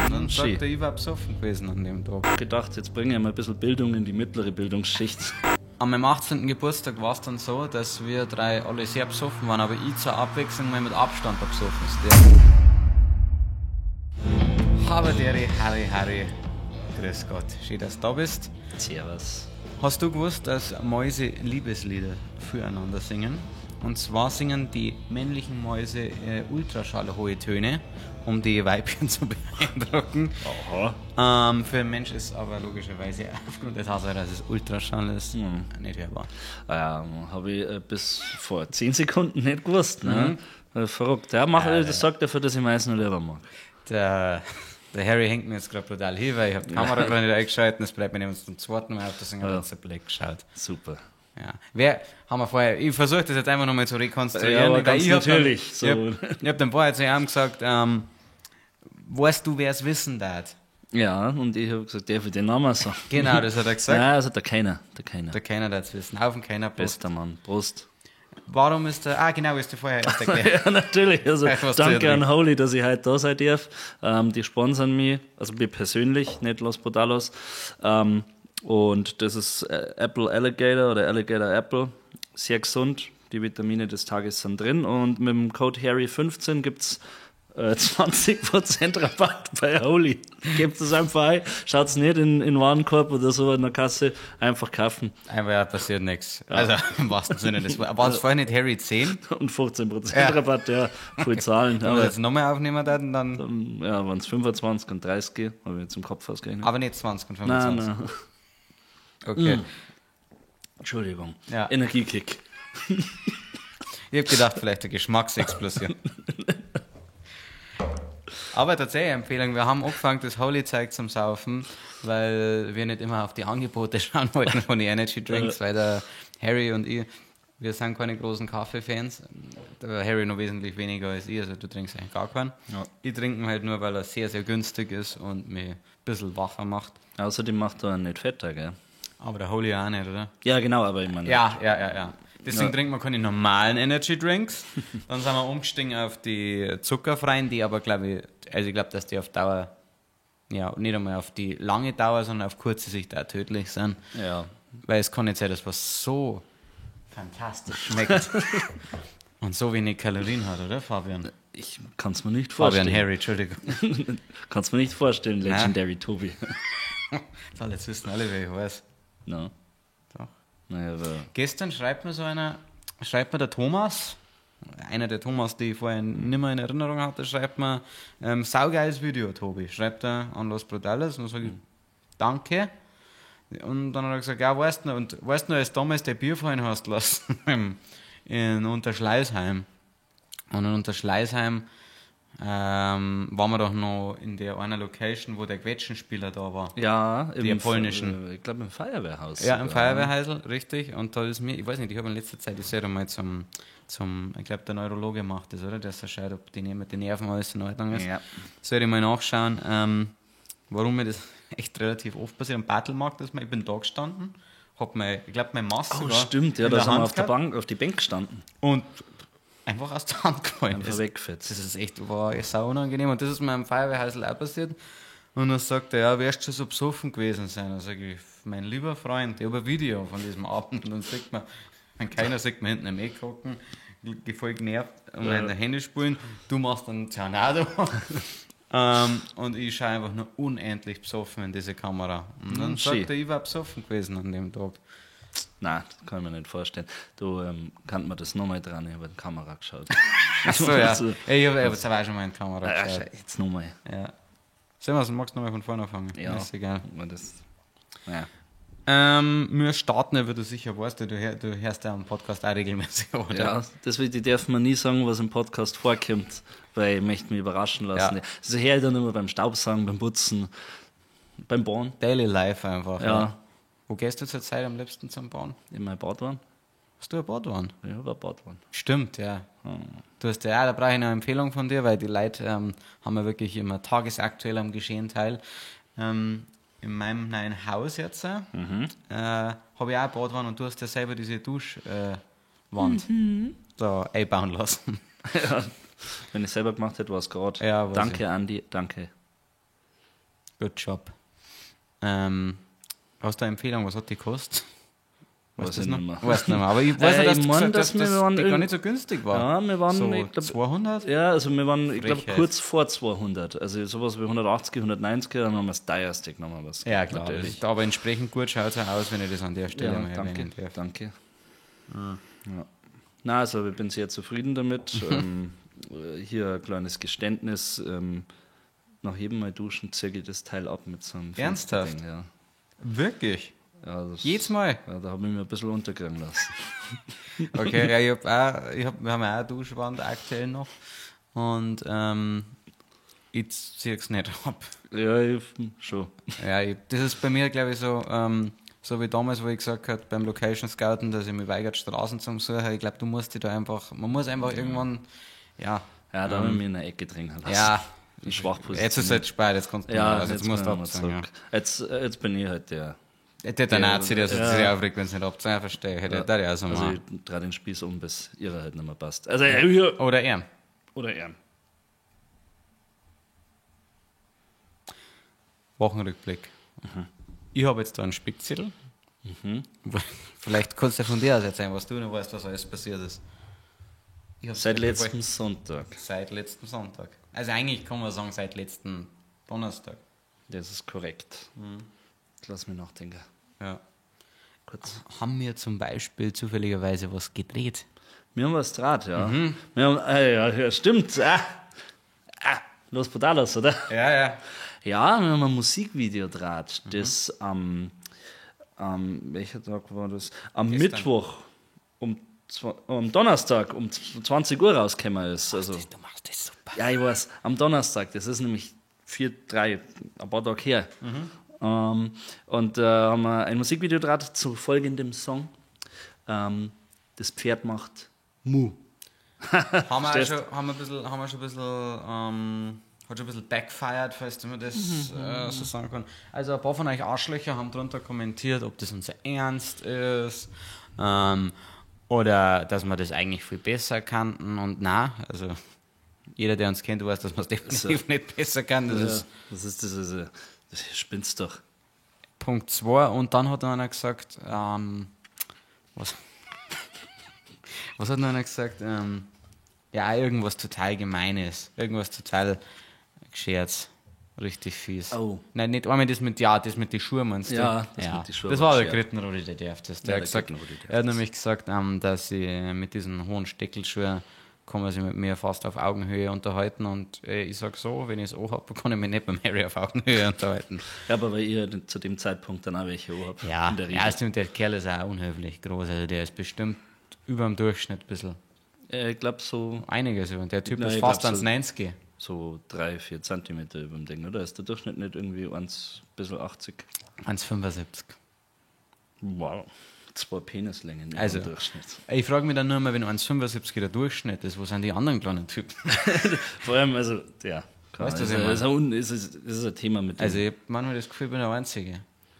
Und dann Schön. sagt er, ich war besoffen gewesen an dem Tag. Gedacht, jetzt bringe ich mal ein bisschen Bildung in die mittlere Bildungsschicht. An meinem 18. Geburtstag war es dann so, dass wir drei alle sehr besoffen waren, aber ich zur Abwechslung mal mit Abstand der besoffenste. Haberdere, Harry, Harry. Grüß Gott, schön, dass du da bist. Servus. Hast du gewusst, dass Mäuse Liebeslieder füreinander singen? Und zwar singen die männlichen Mäuse ultraschallhohe Töne, um die Weibchen zu beeindrucken. Aha. Für einen Mensch ist aber logischerweise aufgrund der Tatsache, dass es Ultraschall ist, nicht hörbar. Habe ich bis vor 10 Sekunden nicht gewusst. Ne? Verrückt. Ja, mach, das sorgt dafür, dass ich meins noch lieber mag. Der Harry hängt mir jetzt gerade brutal hin, weil ich habe die Kamera gerade nicht eingeschaltet. Es bleibt mir nämlich zum zweiten Mal auf, deswegen habe ich jetzt einen Blick geschaut. Super. Ja. Wer, haben wir vorher, ich versuche das jetzt einfach nochmal zu rekonstruieren. Ja, aber weil ganz ich hab natürlich, Dann, so. Ich hab dann vorher zu ihm gesagt, weißt du, wer es wissen darf? Ja, und ich habe gesagt, darf ich den Namen sagen? Genau, das hat er gesagt. Nein, also der keiner. Der keiner. Der keiner darf es wissen. Haufen keiner. Prost. Bester Mann. Prost. Warum ist der, genau, ist der vorher erst erklärt. Ja, natürlich. Also, Was zu danke trinken. an Holy, dass ich heute da sein darf. Die sponsern mich, also mir persönlich, nicht Los Brutalos. Und das ist Apple Alligator oder Alligator Apple. Sehr gesund. Die Vitamine des Tages sind drin. Und mit dem Code Harry15 gibt's 20% Rabatt bei Holy. Gebt es einfach ein. Schaut's nicht in Warenkorb oder so in der Kasse. Einfach kaufen. Einfach, ja, passiert nichts. Also, im wahrsten Sinne des Wortes. War es vorher nicht Harry 10? Und 15% Ja. Rabatt, ja. Voll Zahlen. Wenn wir Aber jetzt nochmal aufnehmen dann, dann. ja, waren's 25 und 30, habe ich jetzt im Kopf ausgerechnet. Aber nicht 20 und 25. Nein, nein. Okay. Entschuldigung. Ja. Energiekick. Ich hab gedacht, vielleicht eine Geschmacksexplosion. Aber tatsächlich Empfehlung, wir haben angefangen, das Holy-Zeug zum Saufen, weil wir nicht immer auf die Angebote schauen wollten von den Energy Drinks, weil der Harry und ich, wir sind keine großen Kaffee-Fans. Der Harry noch wesentlich weniger als ich, also du trinkst eigentlich gar keinen. Ja. Ich trinke ihn halt nur, weil er sehr, sehr günstig ist und mich ein bisschen wacher macht. Außerdem macht er nicht fetter, gell? Aber der Holy auch nicht, oder? Ja, genau, aber ich meine. Ja. Deswegen Ja. trinkt man keine normalen Energy Drinks. Dann sind wir umgestiegen auf die zuckerfreien, die aber, glaube ich, also ich glaube, dass die auf Dauer, ja, nicht einmal auf die lange Dauer, sondern auf kurze Sicht auch tödlich sind. Ja. Weil es kann nicht sein, dass was so fantastisch schmeckt und so wenig Kalorien hat, oder, Fabian? Ich kann's mir nicht Fabian vorstellen. Harry, Entschuldigung. Kann's mir nicht vorstellen, Legendary Tobi. So, jetzt wissen alle, wer ich weiß. No. Doch. Naja, aber Gestern schreibt mir so einer, schreibt mir der Thomas, einer der Thomas, die ich vorher nimmer in Erinnerung hatte, schreibt mir, saugeiles Video, Tobi, schreibt er an Los Brutales und dann sage ich, danke. Und dann hat er gesagt, ja, weißt du noch, und weißt du noch, als damals der Bier vorhin hast lassen, in Unterschleißheim. Und in Unterschleißheim waren wir doch noch in der einer Location, wo der Quetschenspieler da war. ja, im Die polnischen. Ich glaube im Feuerwehrhaus. Ja, im sogar. Feuerwehrheisel, richtig. Und da ist mir, ich weiß nicht, ich habe in letzter Zeit, ich sehe da mal zum, ich glaube, der Neurologe macht das, oder? Der so schaut, ob die mit den Nerven alles in Ordnung ist. Ja. Soll ich mal nachschauen, warum mir das echt relativ oft passiert. Am Battlemarkt ist mir, ich bin da gestanden, hab mein, ich glaube, mein Maß Oh, sogar stimmt, ja, in da der sind wir Hand auf der gehabt Bank, auf die Bank gestanden. und einfach aus der Hand gefallen. Einfach Das, weggefetzt. das ist echt, war echt sau unangenehm. Und das ist mir am Feuerwehrhäusl auch passiert. Und dann sagt er, ja, wirst du schon so besoffen gewesen sein? Dann sage ich, mein lieber Freund, ich habe ein Video von diesem Abend. Und dann sieht man, wenn keiner sieht man hinten im Eck hocken, voll genervt und meine Hände spulen. Du machst einen Tornado. Und ich schaue einfach nur unendlich besoffen in diese Kamera. Und dann schön. sagt er, ich war besoffen gewesen an dem Tag. Nein, das kann ich mir nicht vorstellen. Du, kann man das nochmal dran, ich habe in die Kamera geschaut. Achso, ja. Also, Ich habe hab auch schon mal in die Kamera geschaut. jetzt nochmal. Ja. Sollen wir magst du nochmal von vorne anfangen? Ja. Ist egal. Aber das, ja. Wir starten, wie du sicher weißt, du hörst ja am Podcast auch regelmäßig, oder? Ja, deswegen darf man nie sagen, was im Podcast vorkommt, weil ich möchte mich überraschen lassen. Ja. Also höre ich dann immer beim Staubsaugen, beim Putzen, beim Bauen. Daily Life einfach. Ja. Wo gehst du zurzeit am liebsten zum Bauen? In mein Badwanne. Hast du eine Badwanne? Ja, war Badwanne. Stimmt, ja. Du hast ja, da brauche ich eine Empfehlung von dir, weil die Leute haben ja wirklich immer tagesaktuell am Geschehen teil. In meinem neuen Haus jetzt habe ich auch eine Badwanne und du hast ja selber diese Duschwand da einbauen lassen. Ja. Wenn ich selber gemacht hätte, war es gerade. Ja, weiß Danke, Andi, danke. Good job. Hast du eine Empfehlung, was hat die gekostet? Weiß Weißt du ich das nicht noch? mehr. Weißt du nicht mehr. Aber ich weiß noch, dass Ich du mein, gesagt hast, dass wir dass waren die gar irgend- nicht so günstig war. Ja, wir waren, so ich glaub, 200? Ja, also wir waren, ich glaube, Frechheit. kurz vor 200. Also sowas wie 180, 190, dann haben wir das teuerste genommen. Was Ja, geht, klar. Das Natürlich. ist, aber entsprechend gut schaut es auch aus, wenn ich das an der Stelle Ja, mal danke, erwähnen darf. danke. Ja. Na, also ich bin sehr zufrieden damit. Hier ein kleines Geständnis. Nach jedem Mal duschen zirke ich das Teil ab mit so einem Ernsthaft? Ding, ja. Wirklich? Ja, das, Jedes Mal? Ja, da habe ich mir ein bisschen unterkriegen lassen. Okay, ja, ich hab auch, ich hab, wir haben ja auch eine Duschwand aktuell noch. Und ich zieh's nicht ab. Ja, ich, schon. Ja, ich, das ist bei mir, glaube ich, so, so wie damals, wo ich gesagt habe, beim Location Scouten, dass ich mich weigert, Straßen zum Suchen. Ich glaube, du musst dich da einfach, man muss einfach irgendwann, ja. Ja, da habe ich mich in der Ecke drin lassen. Ja. Schwach Jetzt ist es halt spät, jetzt kannst du Ja, nicht, also jetzt, musst du bin ich abzeigen. mal Ja. zurück. Jetzt bin ich halt der. Der Nazi, der sich Ja. aufregt, wenn es nicht abzeigen, verstehe ich. Hätte der ja auch so Also machen. ich drehe den Spieß um, bis ihrer halt nicht mehr passt. Also ja. Oder er. Oder er. Wochenrückblick. Ich habe jetzt da einen Spickzettel. Vielleicht kannst du ja von dir aus erzählen, was du noch weißt, was alles passiert ist. Ich hab's Seit nicht letztem Sonntag. Seit letztem Sonntag. Also eigentlich kann man sagen, seit letzten Donnerstag. Das ist korrekt. Lass mich nachdenken. Ja. Kurz. Haben wir zum Beispiel zufälligerweise was gedreht? Wir haben was draht, ja. Wir haben, ja, stimmt. Los Potalos, oder? Ja, ja. Ja, wir haben ein Musikvideo draht. Das am, welcher Tag war das? Am Gestern. Mittwoch am Donnerstag um 20 Uhr rausgekommen ist. Also, Du machst das super. ja, ich weiß, am Donnerstag, das ist nämlich 4, 3, ein paar Tage her. Und da haben wir ein Musikvideo draht zu folgendem Song. Das Pferd macht Mu. Haben wir, auch Verstehst? schon, haben wir, ein bisschen, haben wir schon ein bisschen, hat schon ein bisschen backfired, falls man das so sagen kann. Also ein paar von euch Arschlöcher haben drunter kommentiert, ob das unser Ernst ist oder dass wir das eigentlich viel besser kannten und na, also jeder, der uns kennt, weiß, dass wir es definitiv nicht besser kann. Das ist Das ist, das ist, das spinnst doch. Punkt 2. Und dann hat noch einer gesagt, was, was hat noch einer gesagt? Ja, irgendwas total Gemeines. Irgendwas total Gescherz. Richtig fies. Oh. Nein, nicht einmal das mit, ja, das mit den Schuhen meinst du? Ja, das mit den Schuhen Das war war der geschert. Grittenrudi, der darf das. Der Ja, hat der gesagt, Grittenrudi darf er hat das. nämlich gesagt, dass sie mit diesen hohen Steckelschuhen kann man sich mit mir fast auf Augenhöhe unterhalten und ich sag so, wenn ich es auch hab, kann ich mich nicht mit Harry auf Augenhöhe unterhalten. Ja, aber weil ihr zu dem Zeitpunkt dann auch welche habt. Ja, in der Regel. ja, stimmt, der Kerl ist auch unhöflich groß. Also der ist bestimmt über dem Durchschnitt ein bisschen. Ich glaube so, Einiges über. Der Typ Nein, ist ich fast glaub ans so- 90. so 3, 4 Zentimeter über dem Ding, oder? Ist der Durchschnitt nicht irgendwie 1, bisschen 80? 1,75. Wow. 2 Penislängen über Also. dem Durchschnitt. Ich frage mich dann nur mal, wenn 1,75 der Durchschnitt ist, wo sind die anderen kleinen Typen? Vor allem, also, ja. Klar, Weißt du, was ist, ich meine? ist, ist ein Thema mit dem. Also ich hab manchmal das Gefühl, ich bin der Einzige.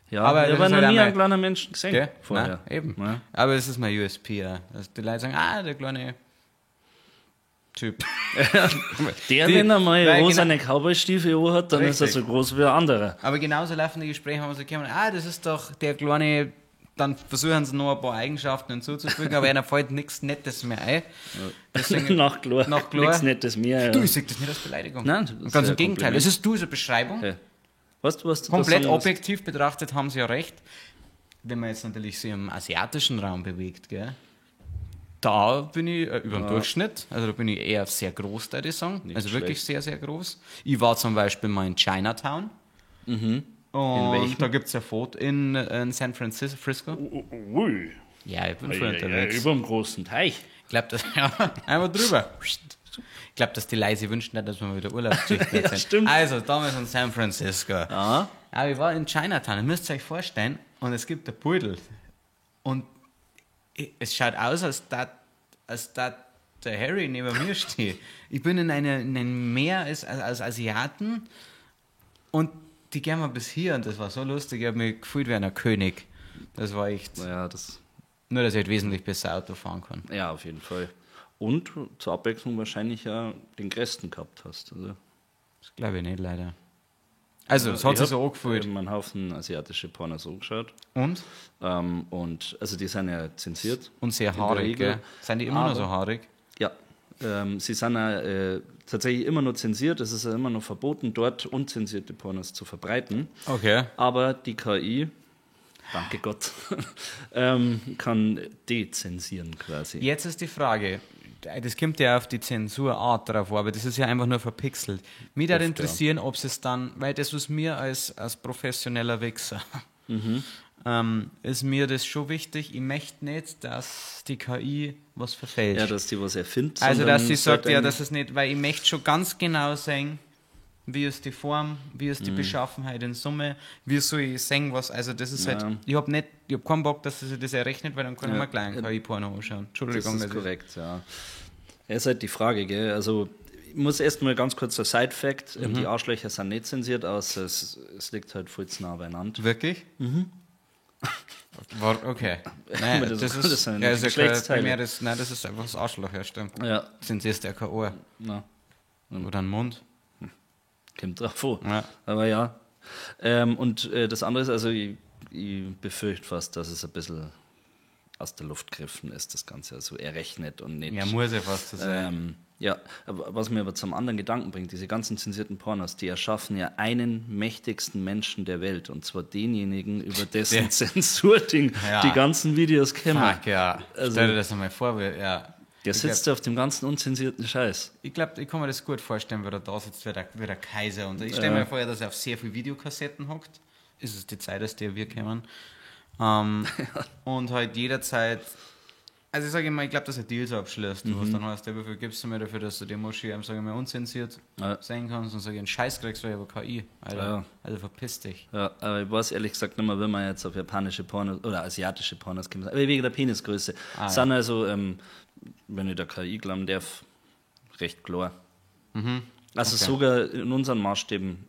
ja, aber ich das habe ist noch halt nie einmal- einen kleinen Menschen gesehen. Gell? Vorher. Nein, eben. Ja. Aber es ist mein USP. Ja. Also die Leute sagen, ah, der kleine Typ. Der, Die- wenn er mal weil rosane Cowboy-Stiefel hat, dann ist er Richtig. so groß wie ein anderer. Aber genauso laufen die Gespräche, wenn man so kommen, ah, das ist doch der kleine, dann versuchen sie noch ein paar Eigenschaften hinzuzufügen, aber einer fällt nichts Nettes mehr ein. Deswegen, Nach Chlor. Nach Chlor. Nichts Nettes mehr. Ja. Du, ich sag das nicht als Beleidigung. Nein, das ist Ganz ja im Gegenteil. Kompliment. Es ist du, ist eine Beschreibung. Okay. Weißt du, was du da Komplett sagen musst? objektiv betrachtet haben sie ja recht. Wenn man jetzt natürlich sich im asiatischen Raum bewegt, gell? Da bin ich über dem Durchschnitt. Also da bin ich eher sehr groß, da ich sagen. Nicht also wirklich schlecht. sehr, sehr groß. Ich war zum Beispiel mal in Chinatown. Mhm. Und In welchem? da gibt es ein Foto in San Francisco. Frisco. Ui. Ja, ich bin voll Ja, ja, unterwegs. über dem großen Teich. Ich glaube, das ja, einfach drüber. Ich glaube, dass die Leise wünschen, dass wir mal wieder Urlaubsgeschichten Ja, erzählen. stimmt. Also, damals in San Francisco. Ja. Aber ich war in Chinatown, ihr müsst euch vorstellen, und es gibt ein Pudel. Und es schaut aus, als da, der Harry neben mir steht. Ich bin in, einem Meer als Asiaten und die gehen mal bis hier und das war so lustig. Ich habe mich gefühlt wie ein König. Das war echt. Naja, das. Nur, dass ich halt wesentlich besser Auto fahren kann. Ja, auf jeden Fall. Und zur Abwechslung wahrscheinlich ja den größten gehabt hast. Also Das glaube ich nicht, leider. Also, es hat sich so angefühlt. Ich habe einen Haufen asiatische Pornos angeschaut. Und? Und also die sind ja zensiert. Und sehr haarig, gell? Sind die immer noch so haarig? Ja. Sie sind ja tatsächlich immer noch zensiert. Es ist ja immer noch verboten, dort unzensierte Pornos zu verbreiten. Okay. Aber die KI, danke Gott, kann dezensieren quasi. Jetzt ist die Frage, das kommt ja auf die Zensurart drauf, aber das ist ja einfach nur verpixelt. Mich würde interessieren, ob es dann, weil das ist mir als professioneller Wichser, ist mir das schon wichtig, ich möchte nicht, dass die KI was verfälscht. Ja, dass die was erfindet. Also, dass sie sagt, ja, dass es nicht, weil ich möchte schon ganz genau sehen, wie ist die Form, wie ist die Beschaffenheit in Summe, wie soll ich sehen, was, also das ist halt, ich habe keinen Bock, dass sie das errechnet, weil dann kann ich mir gleich einen KI-Porno anschauen. Entschuldigung. Das ist korrekt, ja. Ja, ist halt die Frage, gell, also ich muss erstmal ganz kurz ein Side-Fact, die Arschlöcher sind nicht zensiert, außer es liegt halt voll zu nah beieinander. Wirklich? Mhm. Okay. Nein, das ist ja Geschlechtsteile. Nein, das ist einfach das Arschloch, ja, stimmt. Ja. Zensierst ja kein Ohr. Ja. Oder einen Mund. Kommt drauf an. Ja. Aber ja. Und das andere ist, also ich befürchte fast, dass es ein bisschen aus der Luft gegriffen ist, das Ganze. Also errechnet und nicht. Ja, muss ja fast so sein. Ja, aber was mir aber zum anderen Gedanken bringt, diese ganzen zensierten Pornos, die erschaffen ja einen mächtigsten Menschen der Welt, und zwar denjenigen, über dessen Zensurding die ganzen Videos kämen. Fuck, ja. Also, stell dir das einmal vor, ja. Der sitzt auf dem ganzen unzensierten Scheiß. Ich glaube, ich kann mir das gut vorstellen, wie er da sitzt, wie der Kaiser. Und ich stelle mir vor, dass er auf sehr viel Videokassetten hockt. Ist es die Zeit, aus der wir kommen. Und halt jederzeit, also ich sage immer, ich glaube, dass er Deals abschließt. Was dann heißt, wie viel gibst du mir dafür, dass du die Moschee, sage ich mal, unzensiert sehen kannst und sage ich, einen Scheiß kriegst du aber KI. Alter. Ja. Also verpiss dich. Ja, aber ich weiß ehrlich gesagt nicht mehr, wenn man jetzt auf japanische Pornos oder asiatische Pornos kommt, aber wegen der Penisgröße. Sind also, wenn ich der KI glauben darf, recht klar. Also sogar in unseren Maßstäben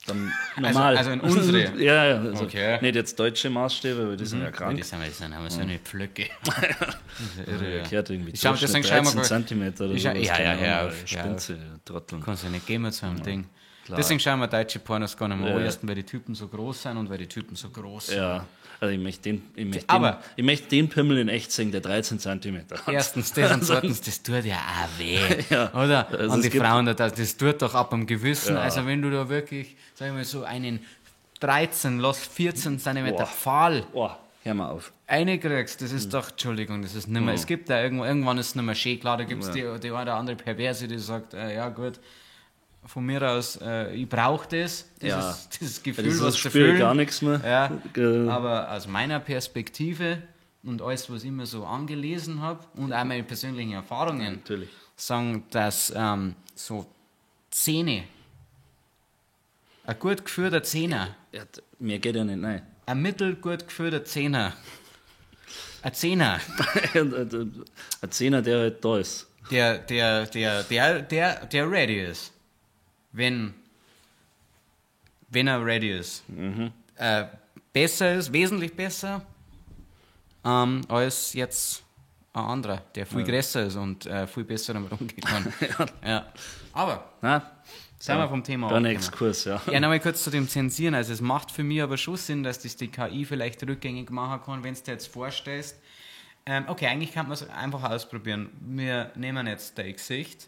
dann normal. Also in unsere? Ja, ja. Also okay. Nicht jetzt deutsche Maßstäbe, weil die sind ja krank. Die sind haben so eine Pflöcke. Das ist ja irre, ja. Gehört irgendwie deswegen 13 Zentimeter oder so. Ja. Spinze, Trotteln. Kannst ja nicht gehen mit so einem Ding. Klar. Deswegen schauen wir deutsche Pornos gar nicht mehr an. Erstens, weil die Typen so groß sind und weil die Typen so groß sind. Ja, also ich möchte den Pimmel in echt sehen, der 13 Zentimeter hat. Erstens das und zweitens, das tut ja auch weh. Ja. Oder? Also und die Frauen, das tut doch ab am Gewissen. Ja. Also wenn du da wirklich, sag ich mal so, einen 13, lass 14 Zentimeter Pfahl. Boah, hör mal auf. Eine kriegst, das ist doch, Entschuldigung, das ist nimmer. Es gibt da irgendwann ist es nimmer schön, klar, da gibt es die eine oder andere Perverse, die sagt, ja gut, von mir aus, ich brauche das, dieses Gefühl, das was zu spüre fühlen. gar nichts mehr. Ja, aber aus meiner Perspektive und alles, was ich mir so angelesen habe und auch meine persönlichen Erfahrungen, sagen, dass so Zähne, ein gut geführter Zehner. Ja, mir geht ja nicht, nein. Ein mittelgut geführter Zehner. Ein Zehner. Ein Zehner, der halt da ist. Der ready ist. Wenn er ready ist. Besser ist, wesentlich besser, als jetzt ein anderer, der viel größer ist und viel besser damit umgehen kann. Ja. Aber, sind wir vom Thema abgekommen. Exkurs, ja. Ja, nochmal kurz zu dem Zensieren. Also es macht für mich aber schon Sinn, dass das die KI vielleicht rückgängig machen kann, wenn du dir jetzt vorstellst. Okay, eigentlich kann man es einfach ausprobieren. Wir nehmen jetzt dein Gesicht,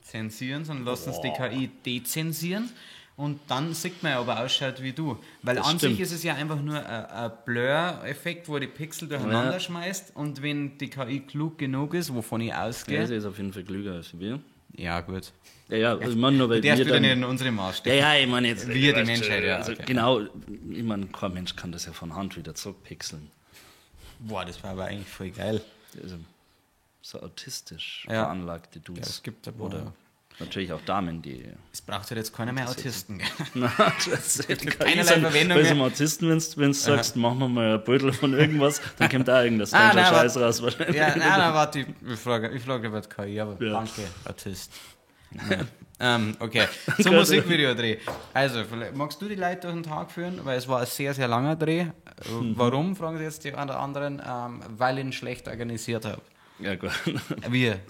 zensieren, sondern lassen uns die KI dezensieren und dann sieht man ja, ob er ausschaut wie du. Weil das an sich ist es ja einfach nur ein Blur-Effekt, wo die Pixel durcheinander schmeißt und wenn die KI klug genug ist, wovon ich ausgehe... Ja, sie ist auf jeden Fall klüger als wir. Ja, gut. Ja, also ich meine nur, weil du darfst wir wieder nicht in unsere Maßstäbe. Ja, ich meine jetzt... Wir, die Menschheit, ja. Also, okay. Genau, ich meine, kein Mensch kann das ja von Hand wieder zurückpixeln. Boah, das war aber eigentlich voll geil. Also, so autistisch veranlagte Dudes. Ja, es gibt aber oder natürlich auch Damen, die... Es braucht halt jetzt keiner mehr Autisten. Gell? Nein, das ist keinerlei Verwendung mehr. Bei so einem Autisten, wenn du sagst, machen wir mal ein Beutel von irgendwas, dann kommt da irgendein Scheiß raus. Wahrscheinlich. Ja, nein, warte, ich frage über die KI, aber danke, Autist. Ja. Okay, zum Musikvideo-Dreh. Also, magst du die Leute durch den Tag führen? Weil es war ein sehr, sehr langer Dreh. Warum, fragen sie jetzt die anderen. Weil ich ihn schlecht organisiert habe. Ja, gut. Wir.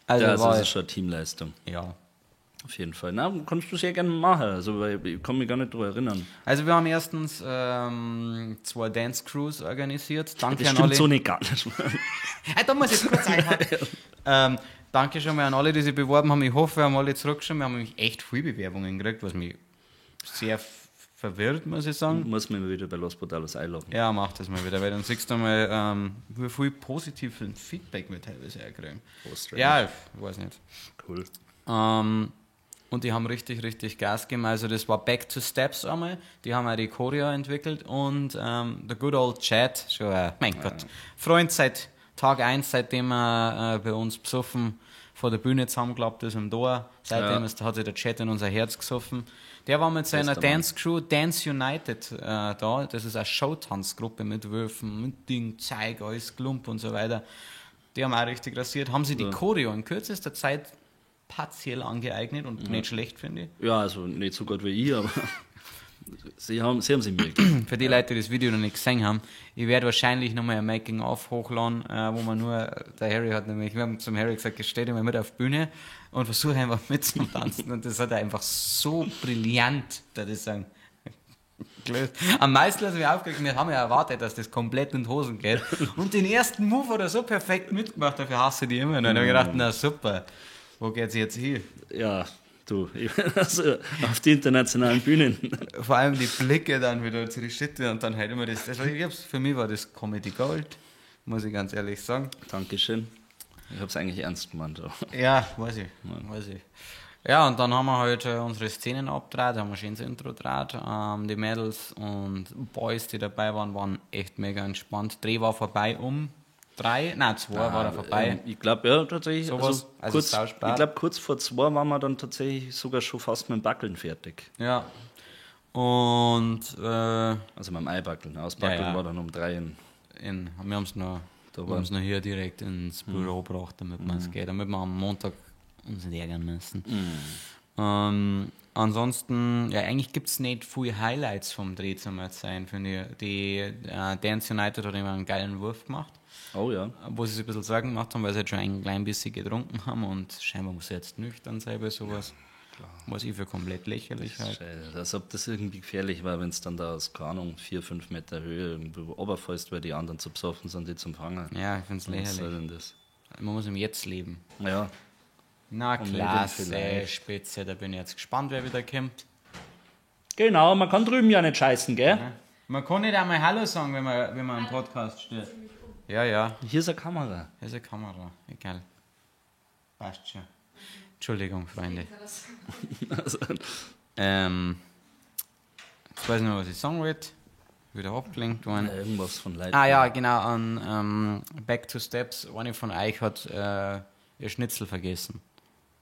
Also ja, das ist schon eine Teamleistung. Ja. Auf jeden Fall. Na, kannst du sehr gerne machen, also, weil ich kann mich gar nicht daran erinnern. Also wir haben erstens 2 Dance Crews organisiert. Danke Das an stimmt alle. so nicht gar nicht. Ah, da muss ich jetzt kurz einhaken. Danke schon mal an alle, die sich beworben haben. Ich hoffe, wir haben alle zurückgeschrieben. Wir haben nämlich echt viele Bewerbungen gekriegt, was mich sehr verwirrt, muss ich sagen. Muss man immer wieder bei Los Brutalos einloggen. Ja, mach das mal wieder, weil dann siehst du mal, wie viel positives Feedback wir teilweise auch kriegen. Oh, strange. Ja, ich weiß nicht. Cool. Und die haben richtig, richtig Gas gegeben. Also das war Back to Steps einmal. Die haben auch die Choreo entwickelt und der good old Chad, schon, mein Gott, Freund seit Tag 1, seitdem er bei uns besoffen vor der Bühne zusammengeklappt ist im Tor. Seitdem hat sich der Chad in unser Herz gesoffen. Der war mit seiner Bester Mann. Dance Crew Dance United da. Das ist eine Showtanzgruppe mit Würfen, mit Ding, Zeig, alles, Klump und so weiter. Die haben auch richtig rasiert. Haben sie die Choreo in kürzester Zeit partiell angeeignet und nicht schlecht, finde ich. Ja, also nicht so gut wie ich, aber sie haben sie mir gegeben. Für die Leute, die das Video noch nicht gesehen haben, ich werde wahrscheinlich nochmal ein Making-of hochladen, wo man nur, der Harry hat nämlich, wir haben zum Harry gesagt, stell dich mal mit auf die Bühne und versuche einfach mitzutanzen. Und das hat er einfach so brillant, da ich sagen, gelöst. Am meisten hat mich aufgeregt, wir haben ja erwartet, dass das komplett in die Hosen geht. Und den ersten Move hat er so perfekt mitgemacht, dafür hasse ich die immer noch. Und ich habe gedacht, na super, wo geht's jetzt hin? Ja, du, also auf die internationalen Bühnen. Vor allem die Blicke dann wieder zu den Schritte und dann halt immer das. Also ich hab's, für mich war das Comedy Gold, muss ich ganz ehrlich sagen. Dankeschön. Ich hab's eigentlich ernst gemeint. Aber. Ja, weiß ich. Weiß ich. Ja, und dann haben wir halt unsere Szenen abgedreht, haben wir schön das Intro gedreht. Die Mädels und Boys, die dabei waren, waren echt mega entspannt. Dreh war vorbei um 3, nein, 2 war er vorbei. Ich glaube, ja, tatsächlich. Sowas, also also kurz, sauspät. ich glaub, kurz vor 2 waren wir dann tatsächlich sogar schon fast mit dem Backeln fertig. Ja. Und Also mit dem Eibackeln. Ausbackeln Ja, ja. war dann um 3. Wir haben's noch, Da wir war- haben's noch hier direkt ins Büro gebracht, damit es geht, damit wir am Montag uns nicht ärgern müssen. Ansonsten, ja, eigentlich gibt's nicht viele Highlights vom Dreh zum Erzählen, finde ich. Die Dance United hat immer einen geilen Wurf gemacht, Oh ja. wo sie sich ein bisschen Sorgen gemacht haben, weil sie halt schon ein klein bisschen getrunken haben und scheinbar muss sie jetzt nüchtern sein bei sowas. Was ich für komplett lächerlich halte. Scheiße, als ob das irgendwie gefährlich war, wenn es dann da aus, keine Ahnung, 4, 5 Meter Höhe irgendwo runterfällst, weil die anderen zu besoffen sind, die zum Fangen. Ja, ich find's Was lächerlich. soll denn das? Man muss im Jetzt leben. Ja, Na Und klasse, vielleicht. Spitze, da bin ich jetzt gespannt, wer wieder kommt. Genau, man kann drüben ja nicht scheißen, gell? Man kann nicht einmal Hallo sagen, wenn man im Podcast steht. Ja, ja, Hier ist eine Kamera. hier ist eine Kamera, egal. Passt schon. Entschuldigung, Freunde. Also, Jetzt weiß ich nicht, was ich sagen wollte. Wieder abgelenkt worden. irgendwas von Leuten. Ah ja, genau, an Back to Steps. Eine von euch hat ihr Schnitzel vergessen.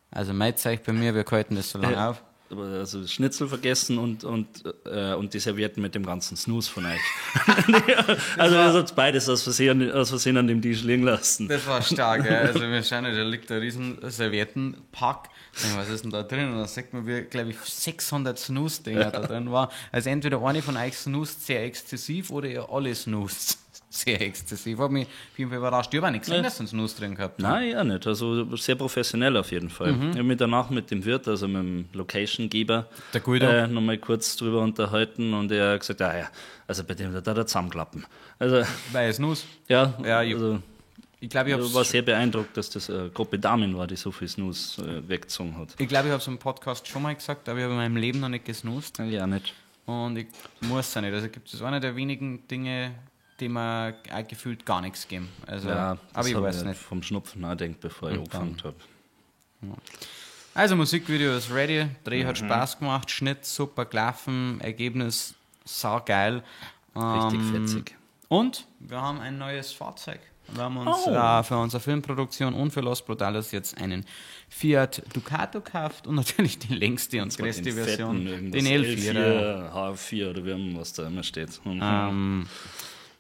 Also meldet euch bei mir, wir halten das so lange auf. Aber also Schnitzel vergessen und die Servietten mit dem ganzen Snooze von euch. Also das hat beides aus Versehen an dem Tisch liegen lassen. Das war stark, ja. Also wir schauen, da liegt ein riesen Serviettenpack. Ich denk, was ist denn da drin? Und dann sieht man, wie, glaube ich, 600 Snooze-Dinger da drin war. Also entweder eine von euch snoozt sehr exzessiv oder ihr alle snoozt sehr exzessiv. Hat mich auf jeden Fall überrascht. Ich habe auch nicht gesehen, dass sie einen Snooze drin gehabt haben. Nein, ja nicht. Also sehr professionell auf jeden Fall. Ich habe mich danach mit dem Wirt, also mit dem Location-Geber, Der Guido. nochmal kurz drüber unterhalten und er hat gesagt, ah ja, also bei dem, da hat er zusammenklappen. Also, Weil Snooze. ja, Ja, ich- also, Ich glaube, ich ich habe war sehr beeindruckt, dass das eine Gruppe Damen war, die so viel Snooze weggezogen hat. ich glaub, ich habe es im Podcast schon mal gesagt, aber ich habe in meinem Leben noch nicht gesnoost. Ja, nicht. Und ich muss es auch nicht. Also gibt es eine der wenigen Dinge, die mir auch gefühlt gar nichts geben. Also, Ja, aber ich hab weiß nicht. Vom Schnupfen nachdenkt, bevor ich angefangen habe. Also Musikvideo ist ready, Dreh hat Spaß gemacht, Schnitt super gelaufen, Ergebnis saugeil. Richtig fetzig. Und wir haben ein neues Fahrzeug. Wir haben uns Oh. für unsere Filmproduktion und für Los Brutales jetzt einen Fiat Ducato gekauft und natürlich die längste und größte Den Version, fetten irgendwas, den L4. L4, H4 oder wie immer, was da immer steht. Mhm.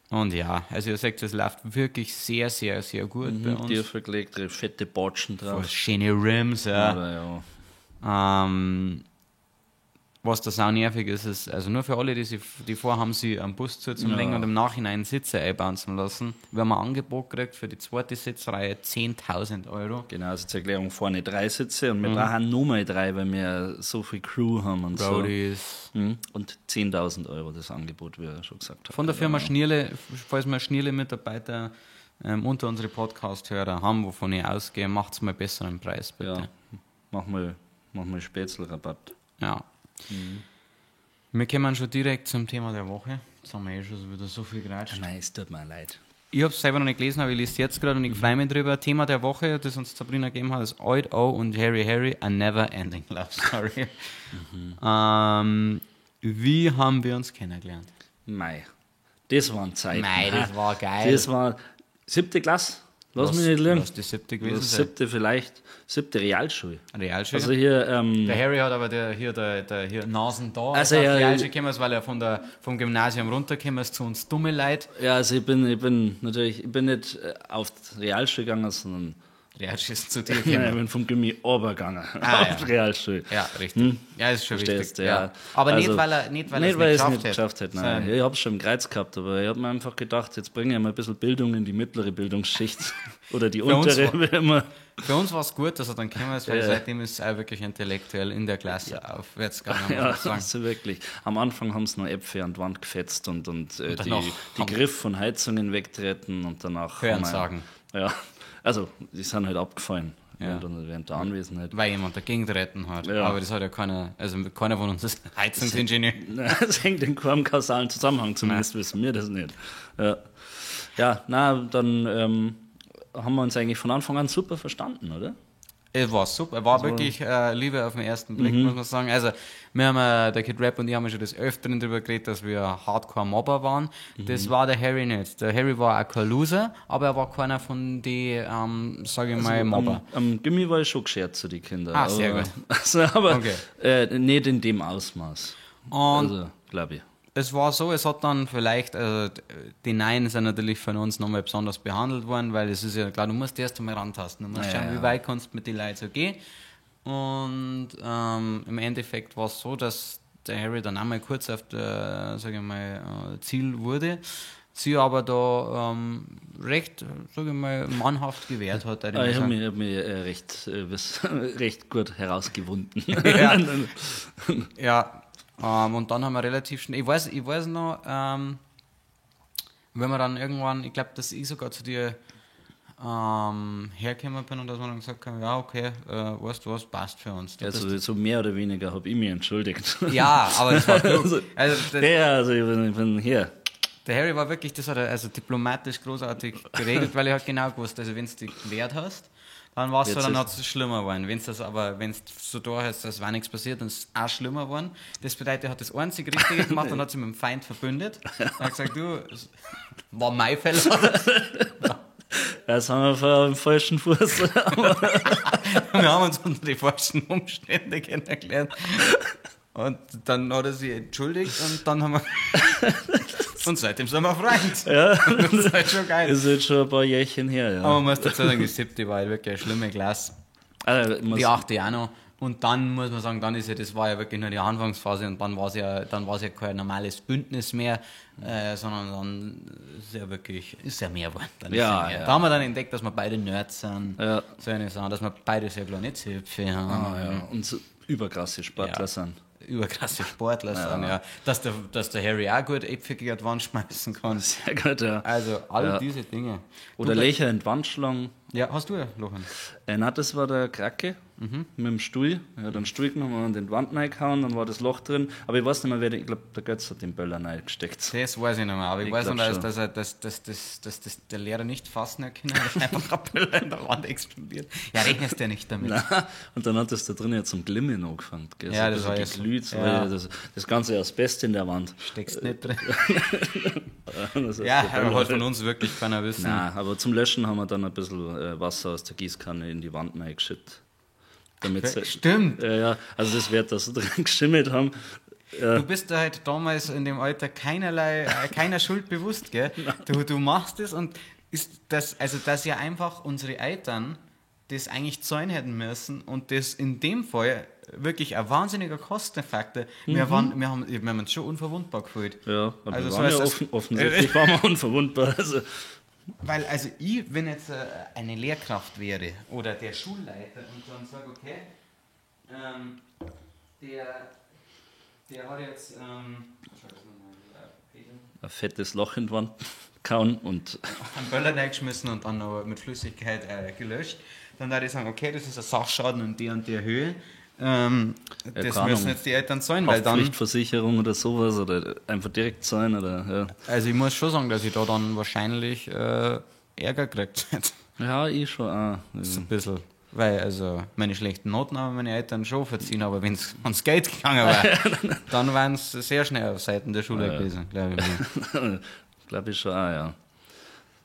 Und ja, also ihr seht, es läuft wirklich sehr, sehr, sehr gut bei uns. Tiefer gelegt, fette Botschen drauf. Schöne Rims, ja. Aber ja. Was das auch nervig ist, ist, also nur für alle, die vorhaben, sie am Bus zuzulegen und im Nachhinein Sitze einbauen zu lassen. Wir haben ein Angebot gekriegt für die zweite Sitzreihe 10.000 Euro. Genau, also zur Erklärung vorne 3 Sitze und wir brauchen nochmal 3, weil wir so viel Crew haben und Roadies. so. Und 10.000 Euro das Angebot, wie er schon gesagt hat. Von der Firma Schnierle, falls wir Schnierle-Mitarbeiter unter unsere Podcast-Hörer haben, wovon ich ausgehe, macht's mal besseren Preis, bitte. Ja, mach mal Spätzle-Rabatt. Ja. Wir kommen schon direkt zum Thema der Woche. Jetzt haben wir eh schon wieder so viel geratscht. Nein, es tut mir leid. Ich hab's selber noch nicht gelesen, aber ich lese jetzt gerade und ich freue mich drüber. Thema der Woche, das uns Sabrina gegeben hat, ist Oid O und Harry Harry, A Never Ending Love Story. Wie haben wir uns kennengelernt? Mei, das waren Zeiten. Mei, das war geil. Das war 7. Klasse. Lass mich nicht lügen. Lass die 7. gewesen Das sein. 7. vielleicht. 7. Realschule. Realschule. Also hier, der Harry hat aber der hier Nasen da. Also auf die ja, Realschule gekommen ist, weil er vom Gymnasium runtergekommen ist zu uns dumme Leute. Ja, also ich bin natürlich, ich bin nicht auf die Realschule gegangen, sondern Realschule ist zu dir nein, gekommen. ich bin vom Gymi runtergegangen Ah, auf ja. die Realschule. Ja, richtig. Ja, ist schon Verstehst wichtig. du, ja. Aber Also, nicht, weil er nicht, weil nicht, er weil es ich nicht es nicht geschafft geschafft hätte. hätte. Nein. Ich hab's schon im Kreuz gehabt, aber ich hab mir einfach gedacht, jetzt bringe ich mal ein bisschen Bildung in die mittlere Bildungsschicht. Oder die uns untere, wie immer. Für uns war es gut, dass er dann gekommen ist, weil Ja. seitdem ist es auch wirklich intellektuell in der Klasse aufwärts gegangen, muss Ja, man sagen. also wirklich. Am Anfang haben sie noch Äpfel an die Wand gefetzt und danach die Griff von Heizungen wegtreten und danach. Hören haben wir- sagen. Ja, also die sind halt abgefallen Ja. während der Anwesenheit. Weil jemand dagegen getreten hat. Ja. Aber das hat ja keiner, also keiner von uns ist Heizungsingenieur. Das hängt in keinem kausalen Zusammenhang, zumindest wissen wir das nicht. Ja, ja, na, dann haben wir uns eigentlich von Anfang an super verstanden, oder? Es war super, war wirklich Liebe auf den ersten Blick, muss man sagen. Also, wir haben, der Kid Rap und ich haben ja schon des Öfteren darüber geredet, dass wir Hardcore-Mobber waren. Das war der Harry nicht. Der Harry war auch kein Loser, aber er war keiner von den, sag ich mal, Mobber. Am Gimmi war ich schon geschert zu den Kindern. Ah, sehr aber, gut. Also, aber Okay. nicht in dem Ausmaß. Und also, glaube ich. es war so, es hat dann vielleicht, also die Neuen sind natürlich von uns nochmal besonders behandelt worden, weil es ist ja klar, du musst erst einmal rantasten, du musst Ja, schauen, ja. wie weit kannst du mit den Leuten so gehen. Und im Endeffekt war es so, dass der Harry dann einmal kurz auf der, sag ich mal, Ziel wurde, sie aber da recht, sag ich mal, mannhaft gewehrt hat. würde Ah, ich ich mal habe sagen. mich, hab mich recht gut herausgewunden. Ja. Ja, und dann haben wir relativ schnell, ich weiß noch, wenn wir dann irgendwann, ich glaube, dass ich sogar zu dir hergekommen bin und dass wir dann gesagt haben, ja, okay, weißt du was, passt für uns. Du Also so mehr oder weniger habe ich mich entschuldigt. ja, aber das war klug. Also, Also, das, ja, also ich bin hier. der Harry war wirklich, das hat er also diplomatisch großartig geregelt, weil er hat genau gewusst, also wenn du dich gewehrt hast, dann war es so, Jetzt dann ist- hat es schlimmer geworden. Wenn das aber, wenn es so da hast, dass war nichts passiert, dann ist es auch schlimmer geworden. Das bedeutet, er hat das einzig Richtige gemacht und hat sich mit dem Feind verbündet. Er hat gesagt, du, es war mein Fehler. Das haben wir vor dem falschen Fuß. Wir haben uns unter die falschen Umstände kennengelernt. Und dann hat er sich entschuldigt und dann haben wir. Und seitdem sind wir Freund. Ja. Das ist halt schon geil. Ist jetzt schon ein paar Jährchen her, ja. Aber man muss dazu sagen, die siebte war halt wirklich eine schlimme Klasse. Also, ich muss, Die achte auch noch. Und dann muss man sagen, dann ist ja, das war ja wirklich nur die Anfangsphase und dann war es ja, kein normales Bündnis mehr, sondern dann ist ja wirklich, ist ja mehr geworden. Dann ist Ja, ja mehr. ja. Da haben wir dann entdeckt, dass wir beide Nerds sind, Ja. so eine Sache, dass wir beide sehr kleine Zöpfe haben. Ah, ja. Und so überkrasse Sportler Ja. sind. Überkrasse Sportler sind, ja. Dass der Harry auch gut Äpfel gegen die Wand schmeißen kann. Sehr gut, ja. Also all Ja. diese Dinge. Oder Löcher in die Wand schlagen. Ja, hast du ja, Lochen. Nein, das war der Kracke mit dem Stuhl. Er hat einen Stuhl genommen und in die Wand reingehauen, dann war das Loch drin. Aber ich weiß nicht mehr, wer, ich glaube, der Götz hat den Böller reingesteckt. Das weiß ich nicht mehr, aber ich, Ich weiß noch, glaub dass, schon. dass, er, dass, dass, dass, dass, dass der Lehrer nicht fassen hat können, dass einfach ein Böller in der Wand explodiert. Ja, rechnest du ja nicht damit. Nein. Und dann hat das da drin ja zum Glimmen angefangen. Gell? Ja, So das ein war bisschen ja so. geglüht, so, Ja. das ganze Asbest in der Wand. Steckst nicht drin. Das heißt, Ja, der aber Böller- hat von uns wirklich keiner wissen. Nein, aber zum Löschen haben wir dann ein bisschen Wasser aus der Gießkanne in die Wand reingeschüttet. Damit Stimmt. Ja, ja, also das wird, dass sie drin geschimmelt haben. Du bist da halt damals in dem Alter keinerlei, keiner Schuld bewusst, gell? Du machst es und ist das, also dass ja einfach unsere Eltern das eigentlich zahlen hätten müssen und das in dem Fall wirklich ein wahnsinniger Kostenfaktor. Wir haben uns schon unverwundbar gefühlt. Ja, aber also wir waren so ja offensichtlich waren wir unverwundbar. Also. Weil, also ich, wenn jetzt eine Lehrkraft wäre oder der Schulleiter und dann sage, okay, der hat jetzt ein fettes Loch in die Wand gehauen und einen Böller reingeschmissen und dann noch mit Flüssigkeit gelöscht. Dann würde ich sagen, okay, das ist ein Sachschaden in der und der Höhe. Das müssen jetzt die Eltern zahlen, weil dann Haftpflichtversicherung oder sowas oder einfach direkt zahlen oder ja. Also ich muss schon sagen, dass ich da dann wahrscheinlich Ärger gekriegt hätte. Ja, ich schon auch. So ein bisschen. Weil also meine schlechten Noten haben meine Eltern schon verziehen, aber wenn es ans Geld gegangen wäre, dann wären es sehr schnell auf Seiten der Schule gewesen, glaube ich. Glaube ich schon auch, ja.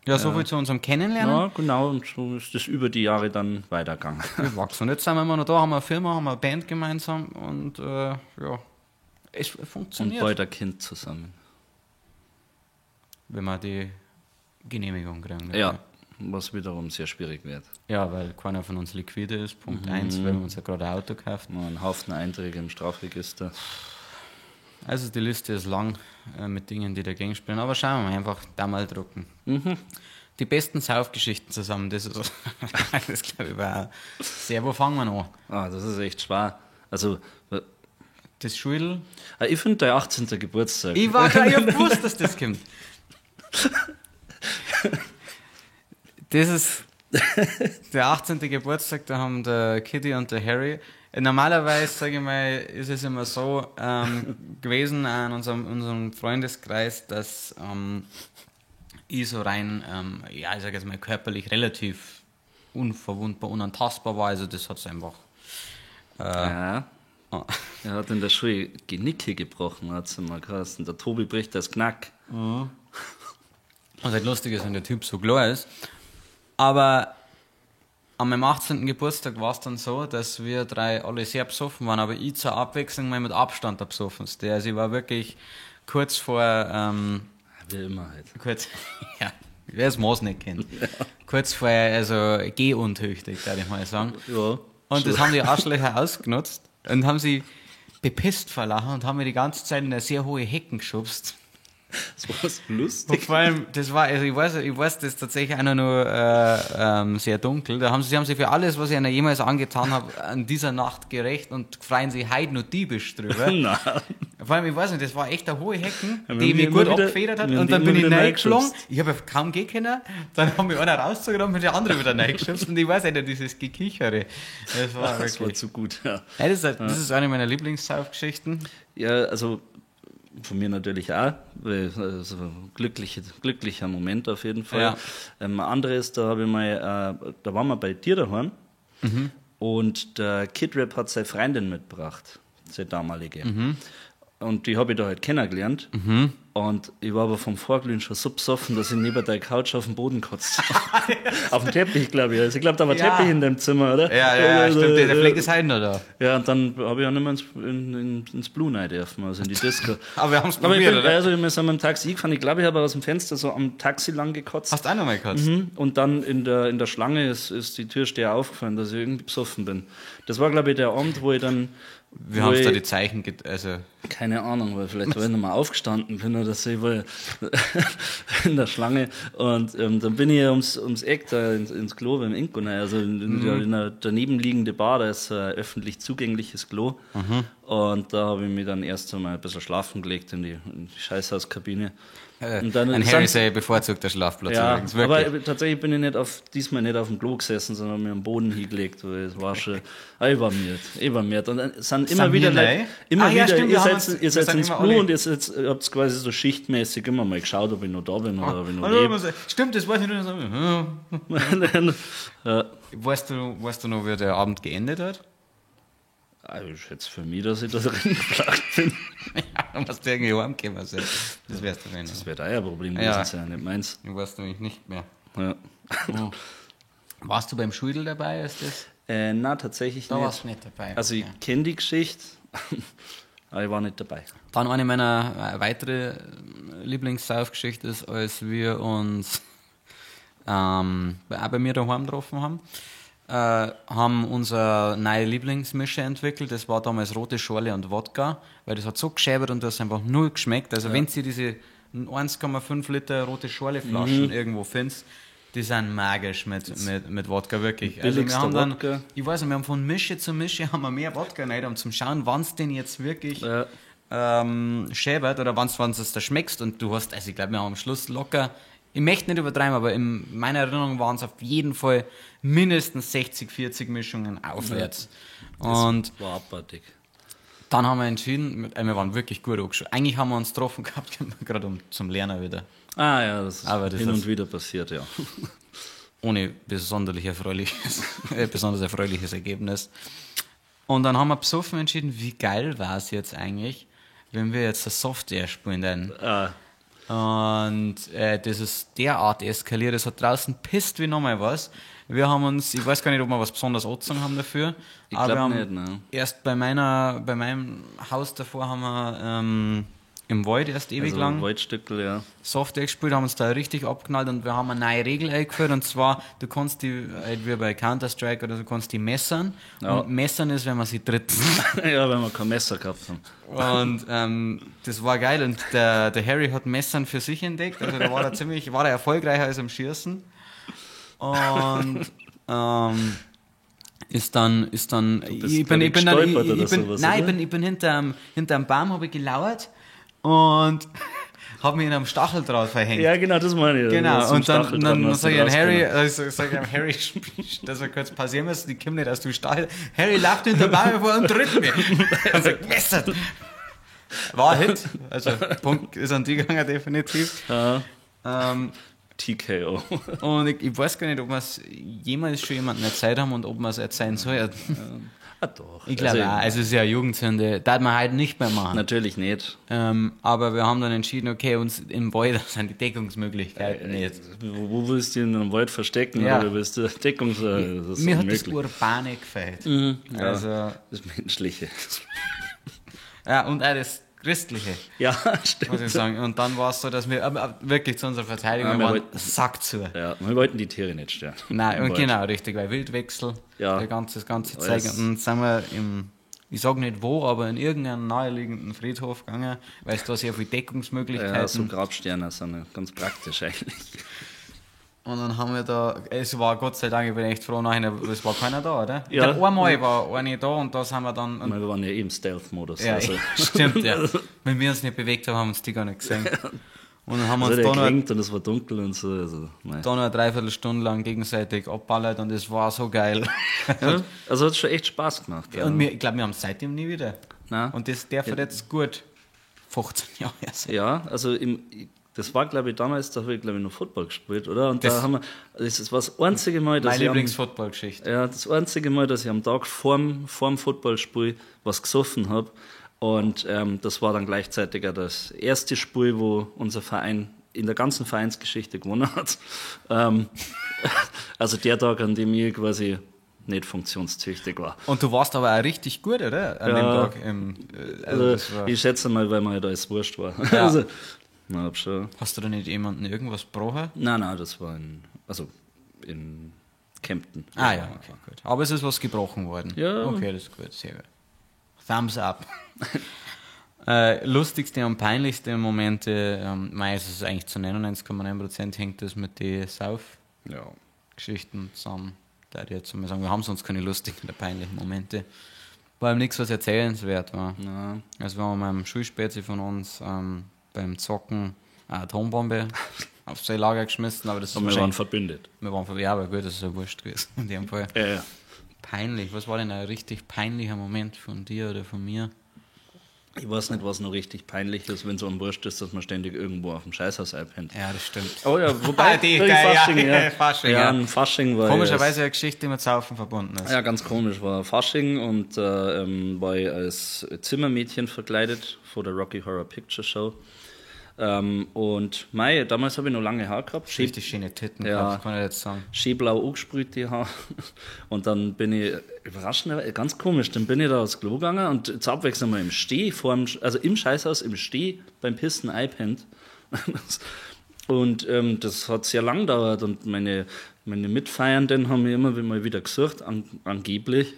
Ja, so viel zu unserem Kennenlernen. Ja, genau, und so ist das über die Jahre dann weitergegangen. Wir wachsen. Und jetzt sind wir immer noch da, haben wir eine Firma, haben wir eine Band gemeinsam und ja, es funktioniert. Und bald ein Kind zusammen. Wenn wir die Genehmigung kriegen. Ja, was wiederum sehr schwierig wird. Ja, weil keiner von uns liquide ist, Punkt 1, weil wir uns ja gerade ein Auto gekauft haben. Einen Haufen Einträge im Strafregister. Also die Liste ist lang mit Dingen, die dagegen spielen, aber schauen wir mal, einfach da mal drucken. Mhm. Die besten Saufgeschichten zusammen, das ist, das glaube ich, war sehr. Wo fangen wir noch? Ah, das ist echt schwer. Also das Schulel. Ich finde dein 18. Geburtstag. Ich war klar, ich hab gewusst, dass das kommt. Das ist der 18. Geburtstag, da haben der Kitty und der Harry. Normalerweise, sage ich mal, ist es immer so gewesen an unserem Freundeskreis, dass ich so rein, ja, ich sage jetzt mal, körperlich relativ unverwundbar, unantastbar war. Also das hat es einfach. Ja. Oh. Er hat in der Schule Genicke gebrochen, hat es immer geheißen. Der Tobi bricht das Knack. Mhm. Was halt lustig ist, wenn der Typ so klar ist. Aber an meinem 18. Geburtstag war es dann so, dass wir drei alle sehr besoffen waren, aber ich zur Abwechslung mal mit Abstand der besoffenste. Also ich war wirklich kurz vor... wie immer halt. Kurz, ja, wer es Maß nicht kennt. Ja. Kurz vor, also gehuntüchtig, würde ich mal sagen. Ja. Und das haben die Arschlöcher ausgenutzt und haben sie bepisst vor Lachen und haben mir die ganze Zeit in eine sehr hohe Hecken geschubst. Das war lustig. Und vor allem, das war, also ich weiß, das ist tatsächlich auch noch sehr dunkel. Da haben sie für alles, was ich ihnen jemals angetan habe, an dieser Nacht gerecht und freuen sich heute noch diebisch drüber. Nein. Vor allem, ich weiß nicht, das war echt eine hohe Hecken, die mich gut abgefedert hat. Und dann bin ich reingeflogen. Ich habe ja kaum gehen können. Dann haben mich einer rausgezogen und der andere wieder reingeschubst. Und ich weiß nicht, dieses Gekichere. Das war wirklich. Das war zu gut, ja. Ja, das ist eine meiner Lieblingssaufgeschichten. Ja, also von mir natürlich auch, weil also glücklicher Moment auf jeden Fall. Ja. Anderes, da habe ich mal, da waren wir bei dir daheim und der Kid Rap hat seine Freundin mitgebracht, seine damalige. Mhm. Und die habe ich da halt kennengelernt. Mhm. Und ich war aber vom Vorglühen schon so besoffen, dass ich neben der Couch auf den Boden kotzt. Auf dem Teppich, glaube ich. Also ich glaube, da war Teppich in dem Zimmer, oder? Ja, ja, stimmt. Der Fleck ist heute noch da. Ja, und dann habe ich auch nicht mehr ins Blue Night dürfen, also in die Disco. Aber wir haben es probiert, oder? Also wir sind mit dem Taxi gefahren. Ich glaube, ich habe aus dem Fenster so am Taxi lang gekotzt. Hast du auch noch mal gekotzt? Mhm. Und dann in der Schlange ist die Türsteher aufgefallen, dass ich irgendwie besoffen bin. Das war, glaube ich, der Abend, wo ich dann... Wir haben da die Zeichen, also keine Ahnung, weil vielleicht, weil ich nochmal aufgestanden bin oder so, ich war in der Schlange und dann bin ich ums Eck da ins Klo beim Ingo, also in der daneben liegende Bar, da ist ein öffentlich zugängliches Klo und da habe ich mich dann erst einmal ein bisschen schlafen gelegt in die Scheißhauskabine. Und dann, ein Harry sei bevorzugter Schlafplatz, ja, übrigens, wirklich. Aber tatsächlich bin ich diesmal nicht auf dem Klo gesessen, sondern habe mir am Boden hingelegt, weil es war schon, ich war müde. Und dann sind immer wieder Leute, immer wieder, stimmt, ihr seid ins Klo und ihr habt quasi so schichtmäßig immer mal geschaut, ob ich noch da bin oder ob ich noch lebe. Stimmt, das weiß ich nur. Ja. Weißt du noch, wie der Abend geendet hat? Ich schätze für mich, dass ich da drin geplagt bin. Ja, dann musst du irgendwie heimkommen. Das wär's doch nicht. Das wäre dein Problem gewesen sein, nicht meins. Du weißt nämlich nicht mehr. Ja. Oh. Warst du beim Schudel dabei? Ist das? Nein, tatsächlich da nicht. Da warst du nicht dabei. Also ich kenne die Geschichte, aber ich war nicht dabei. Dann eine meiner weitere Lieblingssaufgeschichte ist, als wir uns auch bei mir daheim getroffen haben. Haben unsere neue Lieblingsmische entwickelt. Das war damals rote Schorle und Wodka, weil das hat so geschäbert und das einfach null geschmeckt. Also wenn sie diese 1,5 Liter rote Schorle Flaschen irgendwo findest, die sind magisch mit Wodka, wirklich. Also wir haben dann, Wodka. ich weiß nicht, wir haben von Mische zu Mische haben wir mehr Wodka rein, um zum schauen, wann es denn jetzt wirklich schäbert oder wann es da schmeckst. Und du hast, also ich glaube, wir haben am Schluss locker, ich möchte nicht übertreiben, aber in meiner Erinnerung waren es auf jeden Fall mindestens 60, 40 Mischungen aufwärts. Und war abartig. dann haben wir entschieden, wir waren wirklich gut angeschaut. Eigentlich haben wir uns getroffen gehabt, gerade um zum Lernen wieder. Ah ja, das ist Aber das hin ist- und wieder passiert, ja. Ohne besonders erfreuliches Ergebnis. Und dann haben wir besoffen entschieden, wie geil war es jetzt eigentlich, wenn wir jetzt das Software spielen denn. Ah, Und das ist derart eskaliert, es hat draußen pisst wie nochmal was. Wir haben uns, ich weiß gar nicht, ob wir was besonders angezogen haben dafür. Ich aber glaub wir haben nicht, ne. Erst bei meinem Haus davor haben wir im Wald erst ewig also lang Waldstückel, ja. Software gespielt, haben uns da richtig abknallt und wir haben eine neue Regel eingeführt und zwar, du kannst die, halt wie bei Counter-Strike oder so, du kannst die messern. Ja. Und messern ist, wenn man sie tritt. Ja, wenn wir kein Messer gehabt haben. Und das war geil und der Harry hat Messern für sich entdeckt, also da war er ziemlich, war er erfolgreicher als im Schießen. Und ist dann, bist, ich bin, glaub ich, ich bin dann, ich, gestolpert ich oder bin, sowas, nein, ich oder? bin, hinterm Baum habe ich gelauert und habe mich in einem Stacheldraht verhängt. Ja, genau, das meine ich. Genau, So ein und dann, Stacheldraht dann hast du sag ich an Harry, rausgenommen. also sag ich an Harry, dass wir kurz passieren müssen, die kommen nicht aus dem Stachel. Harry läuft hinter Baum vor und tritt mir. Und sagt, Messert! War ein Hit. Also, Punkt ist an die gegangen, definitiv. Ja. Ähm, TKO. und ich weiß gar nicht, ob wir es jemals schon jemandem erzählt haben und ob wir es erzählen sollen. Ah, doch. Ich glaube also, auch, also es ist ja Jugendsünde, darf man halt nicht mehr machen. Natürlich nicht. Aber wir haben dann entschieden, okay, uns im Wald sind die Deckungsmöglichkeiten nicht. Wo willst du dich in einem Wald verstecken? Ja. Oder willst du Deckungs... Das ist Mir hat das unmöglich. Urbane gefällt. Ja, Also, das Menschliche. ja, und auch das Christliche, Ja, stimmt. muss ich sagen. Und dann war es so, dass wir aber wirklich zu unserer Verteidigung, Ja, wir wir waren wollten- Sack zu. Ja, wir wollten die Tiere nicht stören. Nein, Im und Wald. genau, richtig, weil Wildwechsel, Ja. der ganze, das ganze Alles. Zeug. Und dann sind wir im, ich sag nicht wo, aber in irgendeinen naheliegenden Friedhof gegangen, weil es da sehr viele Deckungsmöglichkeiten Ja, so Grabsterne sind ja ganz praktisch eigentlich. Und dann haben wir da, es war Gott sei Dank, ich bin echt froh, nachher, es war keiner da, oder? Ich Ja. glaub, einmal war einer da und da sind wir dann. Und, Wir waren ja eh im Stealth-Modus. ja, also. stimmt, ja. Wenn wir uns nicht bewegt haben, haben uns die gar nicht gesehen. Und dann haben wir Also uns der da noch, klingt und es war dunkel und so. Also, nein. da noch eine Dreiviertelstunde lang gegenseitig abballert und es war so geil. Ja, also hat schon echt Spaß gemacht. Ja. Und wir, ich glaube, wir haben es seitdem nie wieder. Nein. Und das darf jetzt gut 15 Jahre her sein. Ja, also im, das war, glaube ich, damals, da habe ich, glaube ich, noch Football gespielt, oder? Und Das- da haben wir, das war das einzige Mal, dass Meine ich am, Lieblings-Football-Geschichte. ja, das einzige Mal, dass ich am Tag vorm Footballspiel was gesoffen habe. Und das war dann gleichzeitig auch das erste Spiel, wo unser Verein in der ganzen Vereinsgeschichte gewonnen hat. Also der Tag, an dem ich quasi nicht funktionstüchtig war. Und du warst aber auch richtig gut, oder? An Ja. dem Tag. Also Also, das war, ich schätze mal, weil mir halt alles wurscht war. Ja. Also, na, hab schon. hast du da nicht jemanden irgendwas gebrochen? Nein, nein, das war in Kempten. Ah ja, okay, gut. Aber es ist was gebrochen worden. Ja. Okay, das ist gut, sehr gut. Thumbs up. Lustigste und peinlichste Momente, mei, es ist eigentlich zu 99,9% hängt das mit den Sauf-Geschichten Ja. zusammen. Da ich jetzt mal sagen, wir haben sonst keine lustigen oder peinlichen Momente. Vor allem nichts, was erzählenswert war. Na, Also wir haben mit einem Schulspätzle von uns beim Zocken eine Atombombe auf sein Lager geschmissen, aber das ist aber wir waren wahrscheinlich... verbündet. Wir waren ja, aber gut, das ist ja wurscht gewesen in dem Fall. Ja, ja. Peinlich. Was war denn ein richtig peinlicher Moment von dir oder von mir? Ich weiß nicht, was noch richtig peinlich ist, wenn es einem wurscht ist, dass man ständig irgendwo auf dem Scheißhaus einpennt. Ja, das stimmt. Oh ja, wobei, Ah, die, die geil, ja, Fasching, ja. Fasching, ja. ja. Ein Fasching war Komischerweise eine Geschichte, die mit Saufen verbunden ist. Ja, ganz komisch war Fasching und war ich als Zimmermädchen verkleidet vor der Rocky Horror Picture Show. Und mei, damals habe ich noch lange Haare gehabt. Schön, Richtig schöne Titten Ja. gehabt, kann ich jetzt sagen. schön blau angesprüht, die Haare. Und dann bin ich, überraschend, ganz komisch, dann bin ich da aufs Klo gegangen und zur Abwechslung mal im Steh, vorm, also im Scheißhaus, im Steh beim Pissen einpennt. Und das hat sehr lang gedauert und meine Mitfeiernden haben mich immer mal wieder gesucht, angeblich.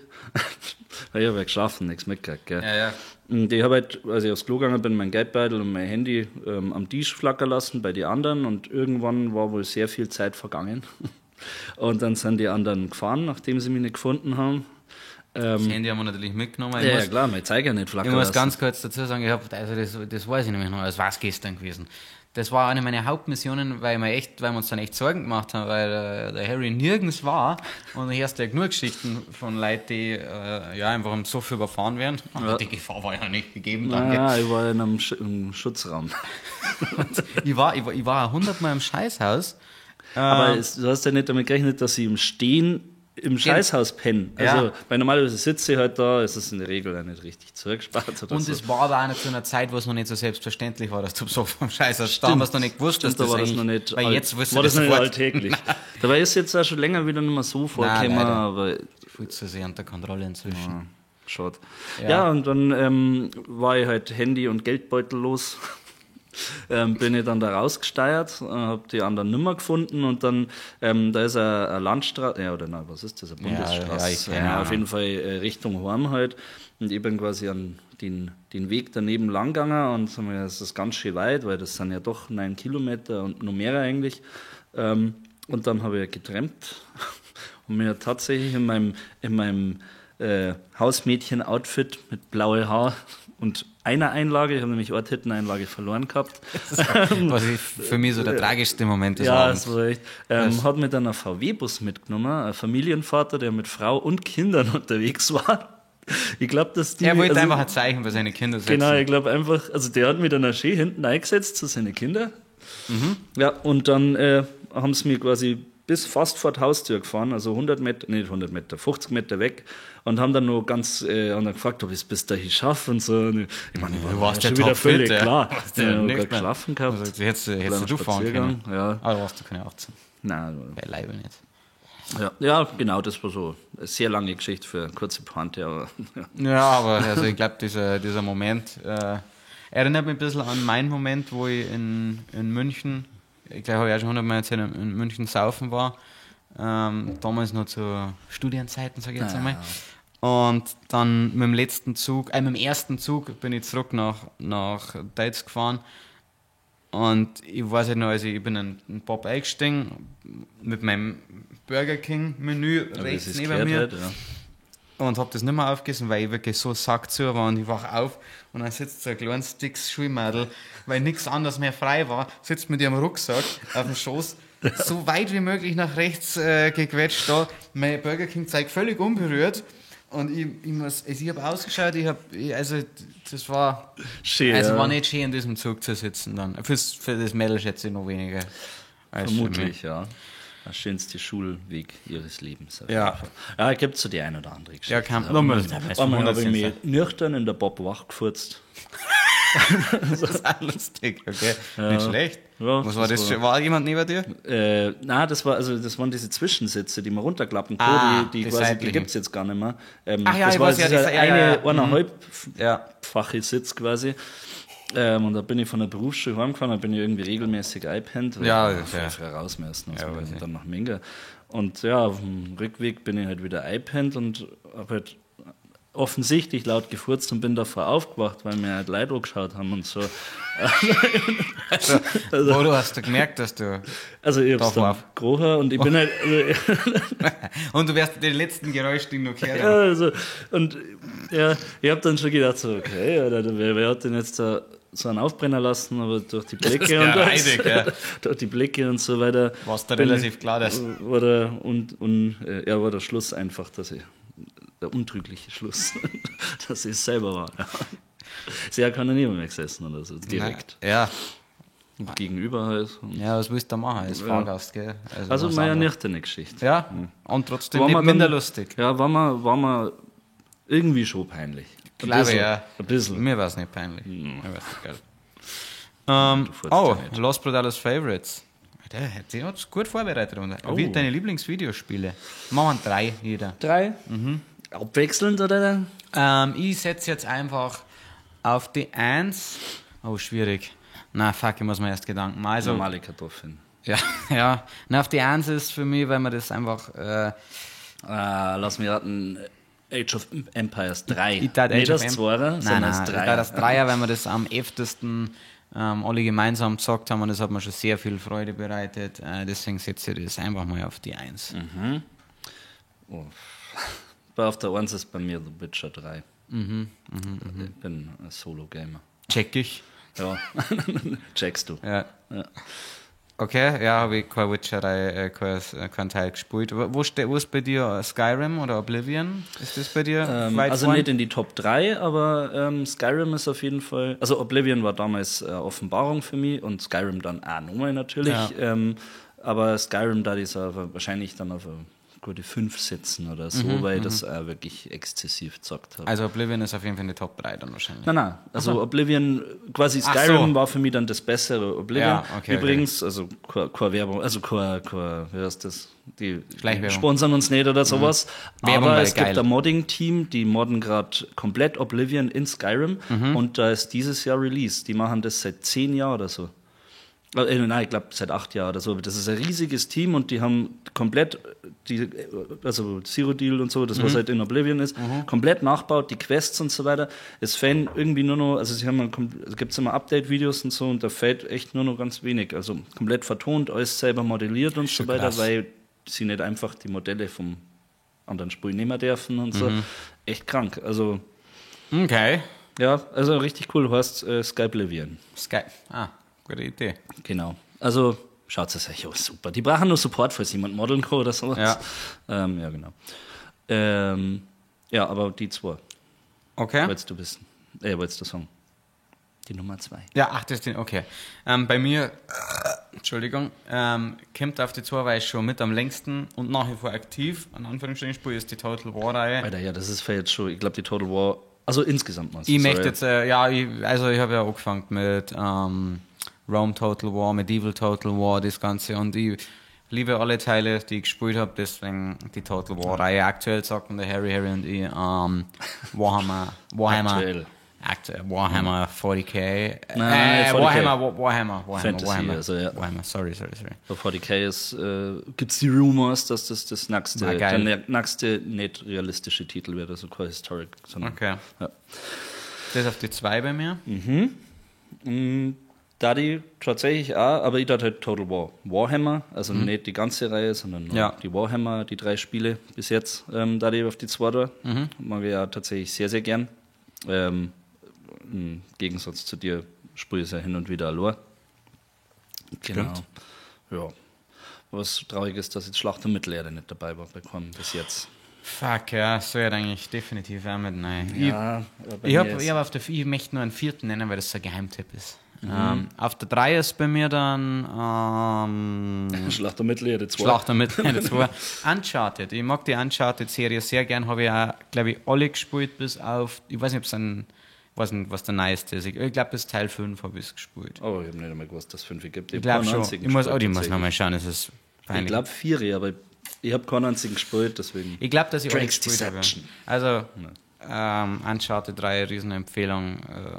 Weil ich habe ja geschlafen, nichts mitgekriegt. Gell? Ja, ja. Und ich habe halt, als ich aufs Klo gegangen bin, mein Geldbeutel und mein Handy am Tisch flackern lassen bei den anderen und irgendwann war wohl sehr viel Zeit vergangen. Und dann sind die anderen gefahren, nachdem sie mich nicht gefunden haben. Das Handy haben wir natürlich mitgenommen. Ja, klar, mein Zeiger nicht flackern Ich muss lassen. ganz kurz dazu sagen, ich hab, also das weiß ich nämlich noch, das war es gestern gewesen. Das war eine meiner Hauptmissionen, weil wir uns dann echt Sorgen gemacht haben, weil der Harry nirgends war und du hörst ja genug Geschichten von Leuten, die ja einfach im Suff überfahren werden. Aber die Gefahr war ja nicht gegeben, danke. Ja, ich war in einem im Schutzraum. Ich war 100-mal im Scheißhaus. Aber du hast ja nicht damit gerechnet, dass ich im Stehen im Scheißhaus penne. Also, Ja. weil normalerweise sitze ich halt da, ist es in der Regel auch nicht richtig zurückgespart. Oder Und so. es war aber auch nicht zu einer Zeit, wo es noch nicht so selbstverständlich war, dass du besoffen am Scheißhaus da haben wir es noch nicht gewusst, Stimmt, dass da das war das noch eigentlich- nicht, weil jetzt wusste war das noch nicht sofort. alltäglich. Dabei ist jetzt auch schon länger wieder nicht mehr so vorgekommen, leider. aber Viel zu sehr unter Kontrolle inzwischen. Ja, schade. Ja. Ja, und dann war ich halt Handy und Geldbeutel los. Bin ich dann da rausgesteuert, hab die anderen nimmer gefunden und dann, da ist eine Landstraße, ja, oder nein, was ist das, eine Bundesstraße? Ja, ich keine auf Ahnung. jeden Fall Richtung Horm halt. Und ich bin quasi an den Weg daneben lang gegangen und sag mal, das ist ganz schön weit, weil das sind ja doch 9 Kilometer und noch mehr eigentlich. Und dann habe ich getrennt und mir tatsächlich in meinem Hausmädchen-Outfit mit blauem Haar und einer Einlage, ich habe nämlich eine Titteneinlage verloren gehabt. Was ich für mich so der tragischste Moment des Ja, Abends. das war echt. Hat mir dann ein VW-Bus mitgenommen, ein Familienvater, der mit Frau und Kindern unterwegs war. Ich glaube, dass die. Er wollte also, einfach ein Zeichen für seine Kinder setzen. Genau, ich glaube einfach, also der hat mir dann auch schön hinten eingesetzt zu seinen Kindern. Mhm. Ja, und dann haben sie mir quasi bis fast vor die Haustür gefahren, also 100 Meter, nicht 100 Meter, 50 Meter weg und haben dann noch ganz, haben dann gefragt, ob ich es bis dahin schaffe und so. Und ich meine, ich war Du warst ja ja schon wieder topfit, völlig ja. klar. Warst Ich ja hab nüchtern. grad geschlafen gehabt. Also, hättest du fahren Spaziergang, können. Ja. Aber du warst du keine 18. Nein, Beileibe nicht. ja, genau, das war so eine sehr lange Geschichte für eine kurze Pointe, aber ja. Ja, aber also ich glaube, dieser Moment erinnert mich ein bisschen an meinen Moment, wo ich in München, ich glaube, habe ich auch schon 100 Mal erzählt, in München saufen war. Damals noch zu Studienzeiten, sage ich jetzt einmal. Und dann mit dem letzten Zug, mit dem ersten Zug bin ich zurück nach Deutsch gefahren. Und ich weiß halt noch, also ich bin in den Bob eingestiegen mit meinem Burger King Menü rechts das ist neben mir. Halt, ja. Und hab das nicht mehr aufgegessen, weil ich wirklich so sackzu war und ich wach auf und dann sitzt so ein kleines, dickes Schulmädel, weil nichts anderes mehr frei war, sitzt mit ihrem Rucksack auf dem Schoß, so weit wie möglich nach rechts gequetscht da, mein Burger King zeigt völlig unberührt und ich habe ausgeschaut, also das war Schön, also ja. war nicht schön in diesem Zug zu sitzen dann. Für das Mädel schätze ich noch weniger. als für mich. Vermutlich, ja. Der schönste Schulweg ihres Lebens. auf Ja. jeden Fall. Ja, gibt es so die ein oder andere Geschichte. Ja, kann, Einmal habe ich mich nüchtern in der Bob wach gefurzt. Das ist auch lustig, okay. Nicht schlecht. Ja, Was war das das? War jemand neben dir? Nein, das waren diese Zwischensitze, die man runterklappen kann, Ah, die die quasi, die seitlichen. gibt es jetzt gar nicht mehr. Ach ja, das ich war weiß, ja, das ist die- ja, ja, ja. eine eineinhalbfache Ja. Sitz quasi. Und da bin ich von der Berufsschule heimgefahren, da bin ich irgendwie regelmäßig eingepennt, weil Ja, ich das ja. früh raus müssen und, Ja, so, weiß und ich. dann nach Minga. Und ja, auf dem Rückweg bin ich halt wieder eingepennt und hab halt offensichtlich laut gefurzt und bin davor aufgewacht, weil mir halt Leute angeschaut haben und so. Also, wo du hast du gemerkt, dass du. Also ich hab's Doch, dann gerochen und ich bin halt, also, Und du wirst den letzten Geräusch, den du gehört hast. ja, also, und ja, ich hab dann schon gedacht so, okay, Alter, wer hat denn jetzt da so einen Aufbrenner lassen, aber durch die Blicke ja und reidig, ja. durch die Blicke und so weiter. War's da bin relativ ich- klar, dass- war der, und ja, war der Schluss einfach, dass ich der untrügliche Schluss, dass ich es selber war. Ja. Sehr kann er niemand mehr gesessen oder so, direkt. Ja. Gegenüber halt. Und Ja, was willst du da machen als Fahrgast, gell? also was war ja anderes. nüchterne Geschichte. Ja, und trotzdem War nicht mir dann- minder lustig. Ja, war mir irgendwie schon peinlich. Ein Glaube bisschen, ja. Ein bisschen. Mir war es nicht peinlich. Mir war's nicht geil. furzt Oh, ja nicht. Los Brutales Favorites. Der hat es gut vorbereitet. Und Oh. Wie deine Lieblingsvideospiele? Machen wir 3 jeder. 3? Mhm. Abwechselnd, oder? Ich setze jetzt einfach auf die 1 Oh, schwierig. Na, fuck, ich muss mir erst Gedanken machen. Also, Normale Kartoffeln. Ja, ja. Na, auf die 1 ist für mich, weil man das einfach. Lass mich raten, Age of Empires 3. Ich tat Nicht Age of das Em- Zweier, Nein, sondern nein, das ich Dreier. tat das Dreier, weil wir das am öftesten alle gemeinsam gezockt haben und das hat mir schon sehr viel Freude bereitet. Deswegen setze ich das einfach mal auf die 1. Oh. Auf der 1 ist bei mir The Witcher 3. Ich bin ein Solo-Gamer. Check ich. Ja, checkst du. Ja. Ja. Okay, ja, habe ich keine Witcherei, kein Teil gespielt. Wo ist bei dir Skyrim oder Oblivion? Ist das bei dir weit Also vorn? nicht in die Top 3, aber Skyrim ist auf jeden Fall. Also Oblivion war damals Offenbarung für mich und Skyrim dann auch nochmal natürlich. Ja. Aber Skyrim, da ist er wahrscheinlich dann auf eine gute 5 sitzen oder so, weil ich das auch wirklich exzessiv gezockt habe. Also Oblivion ist auf jeden Fall in die Top 3 dann wahrscheinlich. Nein, nein. Also Oblivion, quasi Ach Skyrim so. war für mich dann das bessere Oblivion. Ja, okay, Übrigens, also keine Werbung, also keine, wie heißt das? Die Schleichwerbung. sponsern uns nicht oder sowas. Werbung Aber wäre es gibt geil. ein Modding-Team, die modden gerade komplett Oblivion in Skyrim und da ist dieses Jahr Release. Die machen das seit 10 Jahren oder so. Nein, ich glaube seit 8 Jahren oder so. Aber das ist ein riesiges Team und die haben komplett, die, also Cyrodiil und so, das was halt in Oblivion ist, komplett nachbaut, die Quests und so weiter. Es fehlen irgendwie nur noch, also sie haben, es gibt immer Update-Videos und so und da fehlt echt nur noch ganz wenig. Also komplett vertont, alles selber modelliert und so weiter, krass. weil sie nicht einfach die Modelle vom anderen Spiel nehmen dürfen und so. Echt krank. Also, Okay. ja, also richtig cool, heißt Skyblivion. Sky. Ah, gute Idee. Genau. Also schaut es euch an, super. Die brauchen nur Support, falls jemand modeln kann oder sowas. Ja. Ja, genau. Ja, aber die zwei, Okay. wolltest du wissen. Wolltest du sagen. Die Nummer 2. Ja, ach, das ist den, okay. Bei mir, Entschuldigung, kommt auf die 2, weil ich schon mit am längsten und nach wie vor aktiv, an Anführungsstrichen spiele, ist die Total War-Reihe. Alter, ja, das ist jetzt schon, ich glaube, die Total War, also insgesamt mal. Ich möchte jetzt, ja, also ich habe ja angefangen mit Rome Total War, Medieval Total War, das Ganze und ich liebe alle Teile, die ich gespielt habe, deswegen die Total War-Reihe. Aktuell zocken der Harry und ich Warhammer, Aktuell. Warhammer 40k. Nein, 40K. Warhammer, Fantasy, Warhammer, also, ja. Warhammer, sorry. Bei 40k ist, gibt es die Rumors, dass das das nächste, Na, geil. der nächste nicht realistische Titel wird, also kein Historic, sondern Okay. Ja. Das ist auf die 2 bei mir. Da die tatsächlich auch, aber ich dachte halt Total War. Warhammer, also nicht die ganze Reihe, sondern nur Ja. die Warhammer, die 3 Spiele bis jetzt, da die auf die 2 da. Mag ich ja tatsächlich sehr, sehr gern. Im Gegensatz zu dir spiele ich es ja hin und wieder allein. Genau. Stimmt. Ja. Was traurig ist, dass jetzt Schlacht um Mittelerde nicht dabei war bei keinem bis jetzt. Fuck, ja, so ja eigentlich definitiv auch mit nein. Ja, aber bei Ich, mir hab, ist- ich, hab auf der, ich möchte nur einen vierten nennen, weil das so ein Geheimtipp ist. Auf der 3 ist bei mir dann Schlacht um Mittelerde 2. Schlacht um Mittelerde 2. Uncharted. Ich mag die Uncharted-Serie sehr gern. Habe ich auch, glaube ich, alle gespielt, bis auf, ich weiß nicht, ob es ein, weiß nicht, was der neueste ist. Ich glaube, bis Teil 5 habe ich es gespielt. Oh, ich habe nicht einmal gewusst, dass es 5 gibt. Ich glaube schon. Ich muss, oh, die muss nochmal. nochmal schauen, es ist peinlich. Ich glaube 4, aber ich habe keinen einzigen gespielt, deswegen. Ich glaube, dass ich alle Drake's gespielt habe. Deception. Also, Uncharted 3, Riesenempfehlung,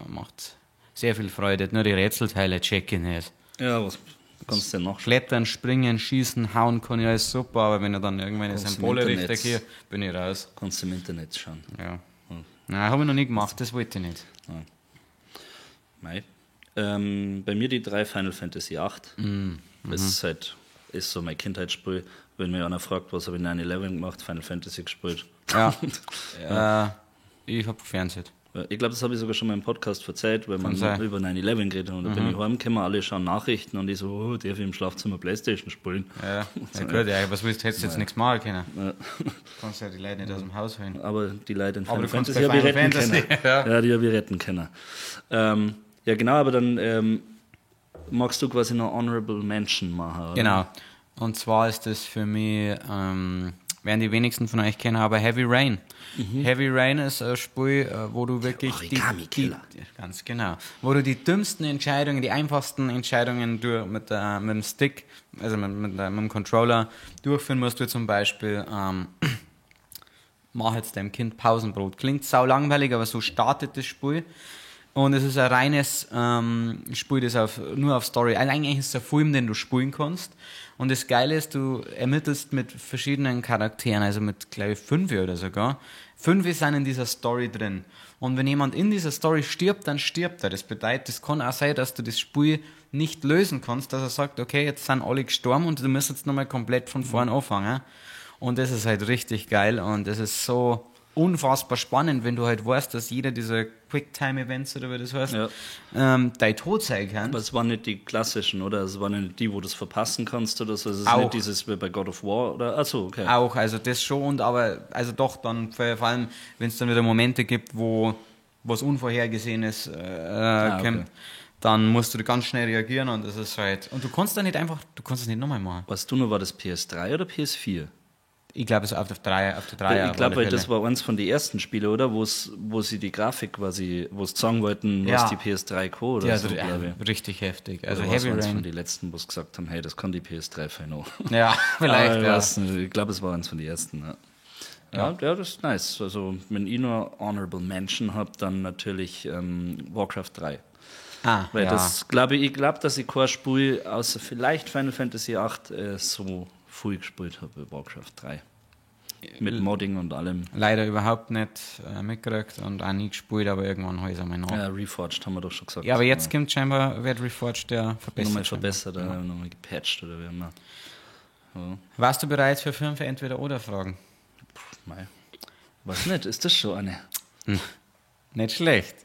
macht sehr viel Freude. Nur die Rätselteile check ich nicht. Ja, was kannst du denn noch? Klettern, springen, schießen, hauen kann ich alles super, aber wenn ich dann irgendwann eine Kannst im Symbole Internet. richtig hier, bin ich raus. Kannst du im Internet schauen. Ja. Nein, habe ich noch nie gemacht, das wollte ich nicht. Mei. Bei mir die 3 Final Fantasy 8. Das ist halt ist so mein Kindheitsspiel. Wenn mir einer fragt, was habe ich 9-11 gemacht, Final Fantasy gespielt. Ja. Ich habe Fernsehen. Ich glaube, das habe ich sogar schon mal im Podcast verzeiht, weil man sein. über 9-11 geredet hat. Und da bin ich heimgekommen, alle schauen Nachrichten und ich so, oh, darf ich im Schlafzimmer Playstation spielen? Ja, ja gut, ja, was willst du, hättest du jetzt nichts machen können. Kannst ja die Leute nicht aus dem Haus holen. Aber die Leute in Aber Final du kannst Fantasy bei habe ich Final retten Fantasy, können. ja. Ja, die habe ich retten können. Ja, genau, aber dann magst du quasi noch Honorable Mention machen, oder? Genau. Und zwar ist das für mich, werden die wenigsten von euch kennen, aber Heavy Rain. Heavy Rain ist ein Spiel, wo du wirklich die, Origami-Killer. ganz genau, wo du die dümmsten Entscheidungen, die einfachsten Entscheidungen durch, mit dem Stick, also mit dem Controller durchführen musst. Du zum Beispiel, mach jetzt deinem Kind Pausenbrot. Klingt sau langweilig, aber so startet das Spiel. Und es ist ein reines Spiel, das nur auf Story. Also eigentlich ist es ein Film, den du spielen kannst. Und das Geile ist, du ermittelst mit verschiedenen Charakteren, also mit, glaube ich, 5 oder sogar. 5 sind in dieser Story drin. Und wenn jemand in dieser Story stirbt, dann stirbt er. Das bedeutet, es kann auch sein, dass du das Spiel nicht lösen kannst, dass er sagt, okay, jetzt sind alle gestorben und du musst jetzt nochmal komplett von vorn anfangen. Und das ist halt richtig geil und das ist so unfassbar spannend, wenn du halt weißt, dass jeder dieser Quicktime-Events oder wie das heißt, dein Tod sein kann. Aber es waren nicht die klassischen, oder? Es waren nicht die, wo du es verpassen kannst oder so. Es ist Auch. nicht dieses wie bei God of War oder? Achso, okay. Auch, also das schon, und aber, also doch, dann vor allem, wenn es dann wieder Momente gibt, wo was Unvorhergesehenes kommt, dann musst du ganz schnell reagieren und das ist halt. Und du kannst dann nicht einfach, du kannst es nicht nochmal machen. Weißt du nur, war das PS3 oder PS4? Ich glaube, es ist auf der 3, auf der 3. Ich glaube, weil das war eins von den ersten Spielen, oder? Wo sie die Grafik quasi, wo es sagen wollten, was die PS3 kann oder ja, so, glaube ich. Richtig heftig. Also oder Heavy Rain. Rain. Von den letzten, wo es gesagt haben, hey, das kann die PS3 fein noch. Ja, vielleicht, Aber ja. Ich glaube, es war eins von den ersten, ja. Ja, ja, das ist nice. Also, wenn ich nur Honorable Mention habe, dann natürlich Warcraft 3. Ah, Weil ja. das, glaube ich, dass ich kein Spiel außer vielleicht Final Fantasy 8 so viel gespielt habe wie Warcraft 3. Mit Modding und allem. Leider überhaupt nicht mitgekriegt und auch nie gespielt, aber irgendwann habe ich es einmal nach. Ja, Reforged haben wir doch schon gesagt. Ja, aber jetzt kommt scheinbar, wird Reforged ja verbessert. Nochmal verbessert, oder nochmal gepatcht oder wie immer. Ja. Warst du bereit für 5 Entweder-Oder-Fragen? Mei. Weiß nicht, ist das schon eine? Hm. Nicht schlecht.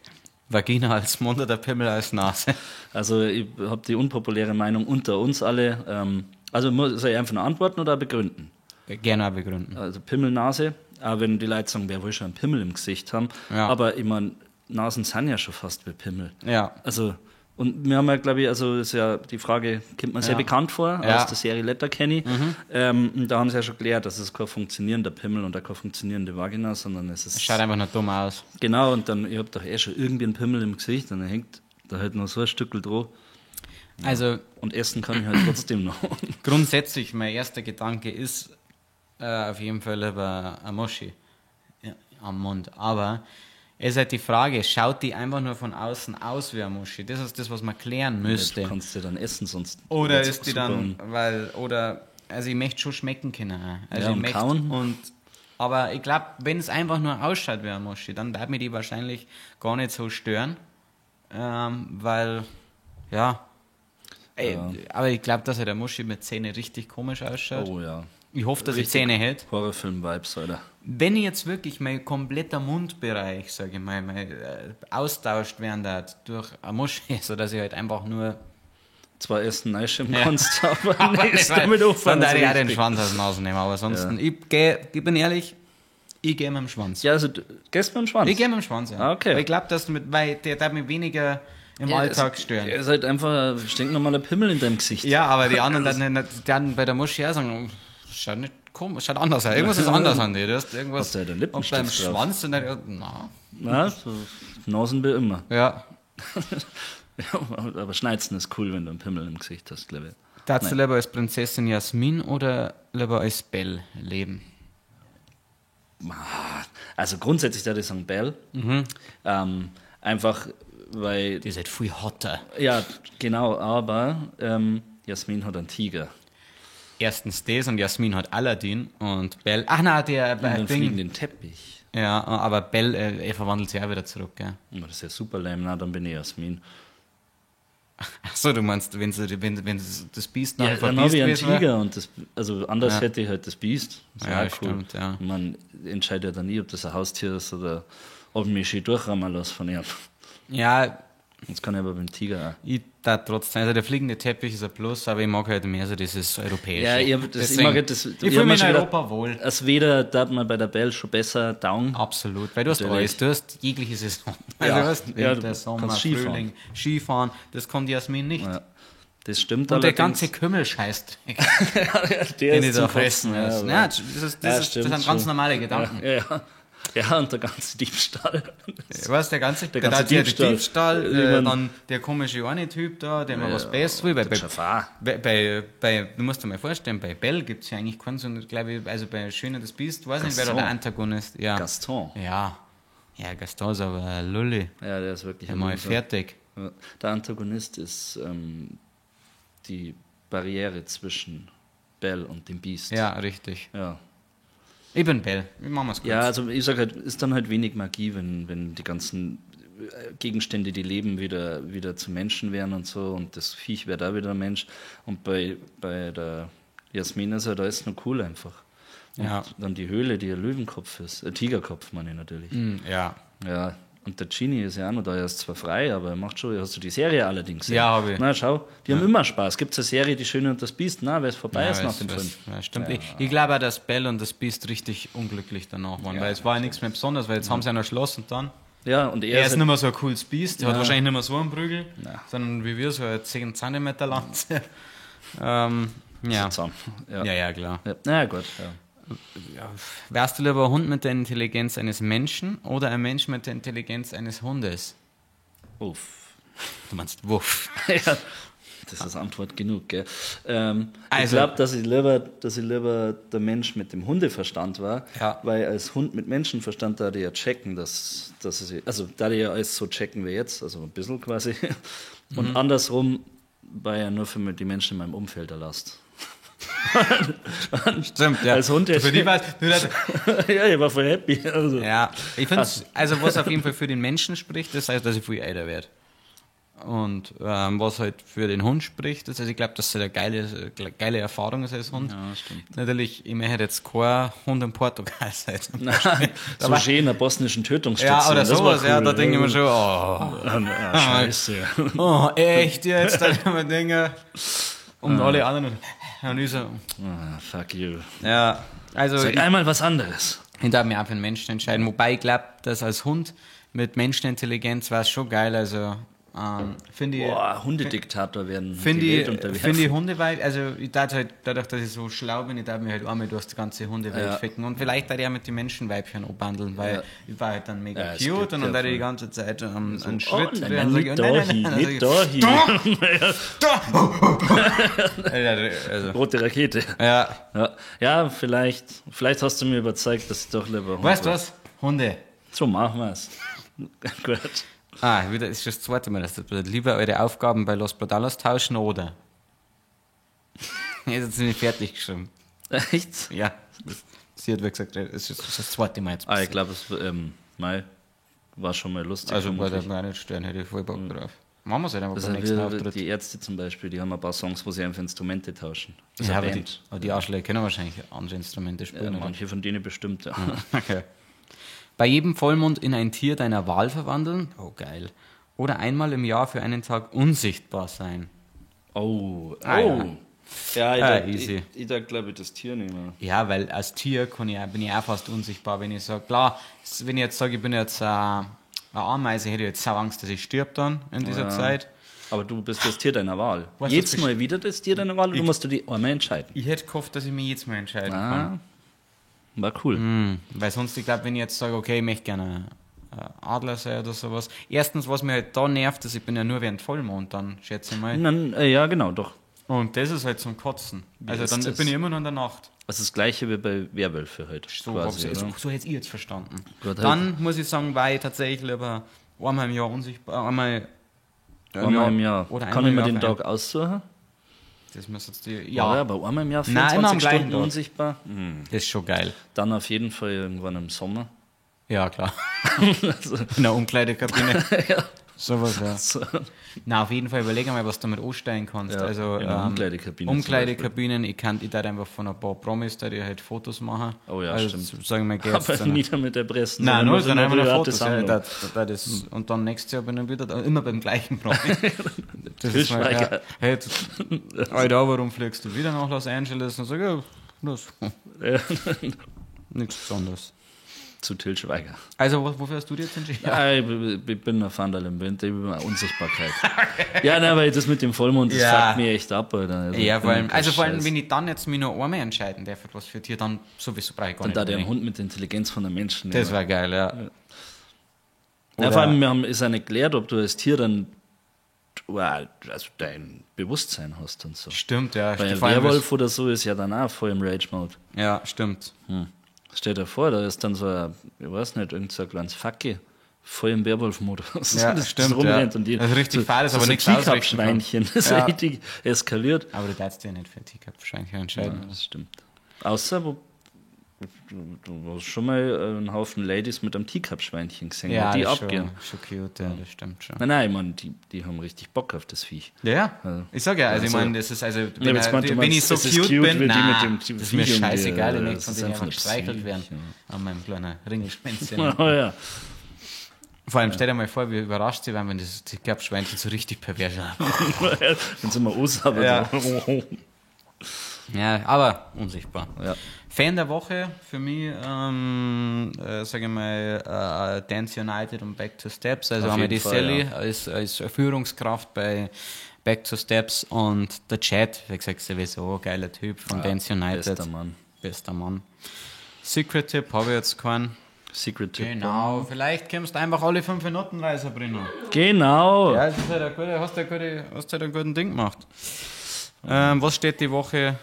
Vagina als Mund oder Pimmel als Nase? Also ich habe die unpopuläre Meinung unter uns alle. Also soll ich einfach nur antworten oder begründen? Gerne auch begründen. Also Pimmelnase, auch wenn die Leute sagen, wer will schon einen Pimmel im Gesicht haben. Ja. Aber ich meine, Nasen sind ja schon fast wie Pimmel. Ja. Also, und wir haben ja, glaube ich, also ist ja die Frage, kommt mir sehr bekannt vor, aus der Serie Letterkenny. Und da haben sie ja schon geklärt, dass es kein funktionierender Pimmel und kein funktionierende Vagina, sondern es ist... Es schaut einfach nur dumm aus. Genau, und dann, ich hab doch eh schon irgendwie einen Pimmel im Gesicht und dann hängt da halt noch so ein Stückel dran. Also, und essen kann ich halt trotzdem noch. Grundsätzlich, mein erster Gedanke ist auf jeden Fall lieber eine Moschi am Mund. Aber es ist halt die Frage, schaut die einfach nur von außen aus wie eine Muschi? Das ist das, was man klären müsste. Ja, du kannst sie dann essen, sonst. Oder ist die dann, weil, oder, also ich möchte schon schmecken können. Also ja, ich möchte kauen. Und, aber ich glaube, wenn es einfach nur ausschaut wie eine Muschi, dann darf mich die wahrscheinlich gar nicht so stören. Weil, ja. Ey, ja. Aber ich glaube, dass halt der Muschi mit Zähne richtig komisch ausschaut. Oh ja. Ich hoffe, dass ich Zähne hätte. Horrorfilm-Vibes, Alter. Wenn ich jetzt wirklich mein kompletter Mundbereich, sage ich mal, austauscht werden darf durch eine Muschi, sodass ich halt einfach nur zwar essen reinschieben kannst, aber nichts damit anfangen. Dann darf ich auch den Schwanz aus dem Nase nehmen, aber ansonsten, ich bin ehrlich, ich gehe mit dem Schwanz. Ja, also du gehst mit dem Schwanz? Ich gehe mit dem Schwanz, ja. Ah, okay. Weil ich glaube, dass mit, weil der darf mich weniger im Alltag stören. Er ist halt einfach ein stinknormaler Pimmel in deinem Gesicht. Ja, aber die anderen dann bei der Muschi auch sagen, schaut nicht komisch, schaut anders aus. Irgendwas ist anders an dir. Du hast irgendwas Hast du ja den Lippenstift und beim drauf. Schwanz und dann, na. Na, so Nasen wie immer. Ja. Ja, aber Schneizen ist cool, wenn du einen Pimmel im Gesicht hast, glaube ich. Darfst du lieber als Prinzessin Jasmin oder lieber als Belle leben? Also grundsätzlich würde ich sagen Belle. Einfach, weil... Die ist halt viel hotter. Ja, genau, aber Jasmin hat einen Tiger. Erstens das und Jasmin hat Aladdin und Belle... Ach nein, der... Und den Ding. fliegenden Teppich. Ja, aber Belle, er verwandelt sich auch wieder zurück, gell? Oh, das ist ja super lame, na, dann bin ich Jasmin. Achso, du meinst, wenn das Biest nachher Ja, dann habe ich einen gewesen wäre? Tiger und das, also anders Ja. hätte ich halt das Biest. Das ist Ja, auch cool. stimmt, ja. Man entscheidet ja dann nie, ob das ein Haustier ist oder ob ich mich schön durchrammen lasse von ihm. Ja, Das kann ich aber beim Tiger auch. ich da trotzdem. Also der fliegende Teppich ist ein Plus, aber ich mag halt mehr so dieses europäische. Ja, ich, hab das, ich Deswegen, mag halt das. Ich hab fühle mir mich in schon gedacht, Europa wohl. Als weder darf man bei der Bell schon besser down. Absolut, weil du hast Natürlich. alles, du hast jegliche Saison. Also Ja. du hast Ja, Winter, du kannst Sommer, Skifahren. Frühling, Skifahren, das kommt Jasmin nicht. Ja, das stimmt Und der allerdings. ganze Kümmelscheißdreck, der den ist ich da zum fressen Kotzen, muss. ja, Ja, das, ist, das, Ja, ist, das stimmt sind ganz schon. normale Gedanken. Ja, ja. Ja, und der ganze Diebstahl. Weißt du, der ganze, ganze der Diebstahl. Diebstahl, Ich mein- dann der komische eine Typ da, der mir was Besseres will. Weil Der Jafar. bei, du musst dir mal vorstellen, bei Bell gibt es ja eigentlich keinen, sondern glaube ich, also bei Schöne das Biest, weiß nicht, wer da Gaston. der Antagonist. Ja. Gaston. Ja. Ja, Gaston ist aber ein Lulli. Ja, der ist wirklich ein Mal fertig. Ja. Der Antagonist ist die Barriere zwischen Belle und dem Biest. Ja, richtig. Ja. Ich bin Belle. Wir machen es kurz. Ja, also ich sag halt, ist dann halt wenig Magie, wenn die ganzen Gegenstände, die leben, wieder zu Menschen werden und so und das Viech wäre da wieder ein Mensch. Und bei der Jasmin ist halt alles nur cool einfach. Und ja. Dann die Höhle, die ein Löwenkopf ist, ein Tigerkopf meine ich natürlich. Ja. Ja, und der Genie ist ja auch noch da, er ist zwar frei, aber er macht schon, hast du die Serie allerdings? Ja, habe ich. Na, schau, die haben immer Spaß. Gibt es eine Serie, Die Schöne und das Biest? Na, weil es vorbei ist nach dem Film. Ja, stimmt. Ja. Ich glaube auch, dass Belle und das Biest richtig unglücklich danach waren, weil es war ja nichts mehr Besonderes, weil jetzt haben sie ja noch Schloss und dann... Ja, und er ist nicht mehr so ein cooles Biest, er hat wahrscheinlich nicht mehr so einen Prügel, sondern wie wir, so eine 10 cm Lanze. Ja. Ja. Ja, klar. Ja. Na gut. Ja. Ja. Wärst du lieber ein Hund mit der Intelligenz eines Menschen oder ein Mensch mit der Intelligenz eines Hundes? Uff. Du meinst Wuff. Ja, das ist Antwort genug, gell? Ich glaube, dass ich lieber der Mensch mit dem Hundeverstand war, weil als Hund mit Menschenverstand da die ja checken, dass es, also da die ja alles so checken wie jetzt, also ein bisschen quasi. Und andersrum war ja nur für die Menschen in meinem Umfeld erlasst. Stimmt, ja. Als Hund für die war's, ja, ich war voll happy. Also. Ja, ich finde, also was auf jeden Fall für den Menschen spricht, das heißt, dass ich viel älter werde. Und was halt für den Hund spricht, das heißt, ich glaube, dass das eine geile Erfahrung ist als Hund. Ja, stimmt. Natürlich, ich möchte jetzt kein Hund in Portugal sein. Nein, so schön in der bosnischen Tötungsstation. Ja, oder sowas, cool. Ja, da denke ich mir schon, oh. Ja, scheiße. Oh, echt jetzt? Da immer Dinge. Und alle anderen. Und ich so, ah, fuck you. Ja, also. Sag einmal was anderes. Ich darf mich auch für den Menschen entscheiden. Wobei ich glaube, dass als Hund mit Menschenintelligenz war es schon geil. Also, finde ich. Boah, Hundediktator werden. Finde ich Hundeweit, also ich darf halt, dadurch, dass ich so schlau bin, ich darf mich halt einmal durch die ganze Hundewelt ficken. Und vielleicht darf ich auch mit den Menschenweibchen anbandeln, weil ich war halt dann mega cute und dann darf ich die ganze Zeit einen so, Schritt. Oh, nein, nicht da hin, nicht da hin. Da! Also. Rote Rakete. Ja. Ja, vielleicht hast du mir überzeugt, dass ich doch lieber Hunde. Weißt du was? Hunde. So machen wir es. Gut. Ah, wieder ist schon das zweite Mal, dass das passiert. Lieber eure Aufgaben bei Los Brutalos tauschen oder? Jetzt ist sie nicht fertig geschrieben. Echt? Ja. Sie hat wirklich gesagt, es ist das zweite Mal jetzt. Ah, ich glaube, es war schon mal lustig. Also, bei der mir auch nicht stören, hätte ich voll Bock drauf. Machen wir es halt einfach beim nächsten Auftritt. Die Ärzte zum Beispiel, die haben ein paar Songs, wo sie einfach Instrumente tauschen. Das ja, aber die Arschlöcher können wahrscheinlich andere Instrumente spielen. Ja, manche von denen bestimmt, ja. Okay. Bei jedem Vollmond in ein Tier deiner Wahl verwandeln? Oh, geil. Oder einmal im Jahr für einen Tag unsichtbar sein? Oh, ah, oh. Ja, easy. Ich darf, glaube ich, das Tier nehmen. Ja, weil als Tier bin ich auch fast unsichtbar, wenn ich sage, klar, wenn ich jetzt sage, ich bin jetzt eine Ameise, hätte ich jetzt sau Angst, dass ich stirb dann in dieser Zeit. Aber du bist das Tier deiner Wahl. Jedes Mal wieder das Tier deiner Wahl, oder musst du die einmal entscheiden? Ich hätte gehofft, dass ich mich jedes Mal entscheiden kann. War cool. Weil sonst, ich glaube, wenn ich jetzt sage, okay, ich möchte gerne Adler sein oder sowas. Erstens, was mir halt da nervt, ist, ich bin ja nur während Vollmond dann, schätze ich mal. Nein, ja, genau, doch. Und das ist halt zum Kotzen. Wie also dann das? bin ich immer nur in der Nacht. Das ist das Gleiche wie bei Werwölfe halt. So, quasi, so hätte ich jetzt verstanden. Gut, dann halt. Muss ich sagen, war ich tatsächlich lieber einmal im Jahr unsichtbar, einmal im Jahr. Oder Kann ich mir den Tag aussuchen? Das müsste jetzt die, ja. Oder, aber einmal im Jahr 24 Nein, immer am Stunden unsichtbar. Das ist schon geil. Dann auf jeden Fall irgendwann im Sommer. Ja, klar. In der Umkleidekabine. Ja. Sowas, ja. So. Na, auf jeden Fall überleg einmal, was du damit anstellen kannst. Ja, also, in der Umkleidekabine. Umkleidekabinen, ich darf einfach von ein paar Promis, da die halt Fotos machen. Oh ja, also, stimmt. Sagen wir, aber nie damit erpressen. Nein, nur, sondern einfach nur Fotos. Ja, Sammlung. das ist, und dann nächstes Jahr bin ich wieder da, immer beim gleichen Promi. Das ist mal, ja, hey, Alter, warum fliegst du wieder nach Los Angeles? Und sag ich, ja, das. Ja. Nichts Besonderes. Zu Til Schweiger. Also, wofür hast du dich jetzt entschieden? Ja, ich bin ein Vandal im Wind, ich bin eine Unsichtbarkeit. Ja, nein, weil das mit dem Vollmond, das fuckt mir echt ab, Alter. Also, ja, vor allem, wenn ich dann jetzt mich noch einmal entscheiden darf, was für Tier, dann sowieso brauche ich gar dann nicht. Dann da der Hund mit der Intelligenz von einem Menschen. Das war geil, ja. Ja, vor allem, wir haben, ist ja nicht geklärt, ob du als Tier dann also dein Bewusstsein hast und so. Stimmt, ja. Weil ein Werwolf oder so ist ja dann auch voll im Rage-Mode. Ja, stimmt. Stell dir vor, da ist dann so ein, ich weiß nicht, irgend so ein kleines Facki, voll im Werwolf-Modus. Ja, das, stimmt, das rumrennt ja. und die, Das ist richtig so, fad ist, so aber so nichts ausrichten kann. Teacup-Schweinchen, das Ja. richtig eskaliert. Aber du darfst dich ja nicht für ein Teacup-Schweinchen entscheiden. Ja, das stimmt. Außer, wo, du hast schon mal einen Haufen Ladies mit einem Teacup-Schweinchen gesehen, Ja, die das ist abgehen. schon cute, ja, das stimmt schon. Nein, nein, ich meine, die haben richtig Bock auf das Viech. Ja, ja. Also- Ich sag ja, also, ich Also- meine, das ist also, wenn, Ja, jetzt meinte wenn man, ich so es ist cute, cute, bin, wie die nein, mit dem das ist mir Viech und die- scheißegal, ich das möchte von ist denen einfach einfach gestreichelt psych, werden. An meinem kleinen Ringelschwänzchen. Oh ja. Vor allem, stell dir mal vor, wie überrascht sie waren, wenn das Teacup-Schweinchen so richtig pervers ist. Dann sind wir aus, aber Ja. so. Ja, aber unsichtbar. Ja. Fan der Woche für mich, sage ich mal, Dance United und Back to Steps. Also Auf haben wir jeden die Fall, Sally ja. als Führungskraft bei Back to Steps und der Chad, wie gesagt, sowieso geiler Typ von Dance United. Bester Mann. Bester Mann. Secret Tipp habe ich jetzt keinen. Secret Tipp. Genau, vielleicht kommst du einfach alle 5 Minuten rein, Sabrina. Genau. Ja, das ist halt ein guter, hast halt einen guten Ding gemacht. Was steht die Woche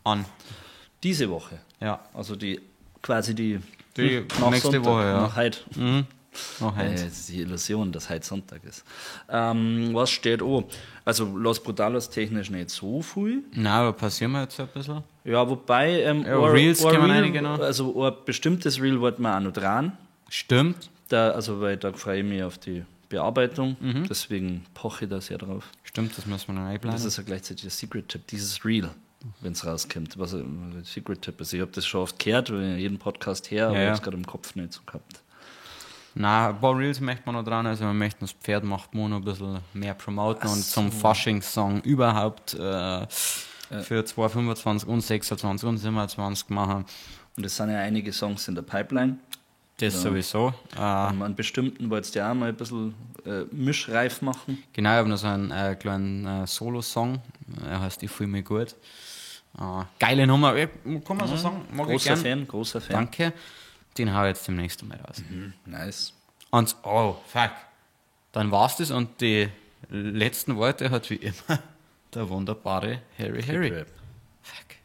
an? Diese Woche. Ja, Also die quasi die, Die nach nächste Sonntag, Woche, ja. Nach heute. noch eins. Das ist die Illusion, dass heute Sonntag ist. Was steht an? Also Los Brutalos technisch nicht so viel. Na, aber passieren wir jetzt ein bisschen. Ja, wobei Ja, Reels ein kann man Reel, einige noch. Also ein bestimmtes Reel wollten wir auch noch dran. Stimmt. Da, also weil da freue ich mich auf die Bearbeitung. Mhm. Deswegen poche ich da sehr drauf. Stimmt, das müssen wir noch einplanen. Das ist ja gleichzeitig der Secret Tipp, dieses Reel, wenn es rauskommt. Was ein Secret Tipp ist. Ich habe das schon oft gehört, weil ich jeden Podcast her, aber Ja, ich ja. habe es gerade im Kopf nicht so gehabt. Na, ein paar Reels möchte man noch dran. Also, wir möchten das Pferd macht Mo noch ein bisschen mehr promoten und zum Faschingssong überhaupt für 2025 und 26 und 27 machen. Und es sind ja einige Songs in der Pipeline. Das sowieso. Einen bestimmten wolltest du ja auch mal ein bisschen mischreif machen. Genau, ich habe noch so einen kleinen Solo-Song. Er heißt Ich fühle mich gut. Geile Nummer. Kann man so sagen? Mag ich Großer gern. Fan, großer Fan. Danke. Den hau ich jetzt demnächst einmal raus. Nice. Und, oh, fuck. Dann war's das und die letzten Worte hat wie immer der wunderbare Harry Harry. Rap. Fuck.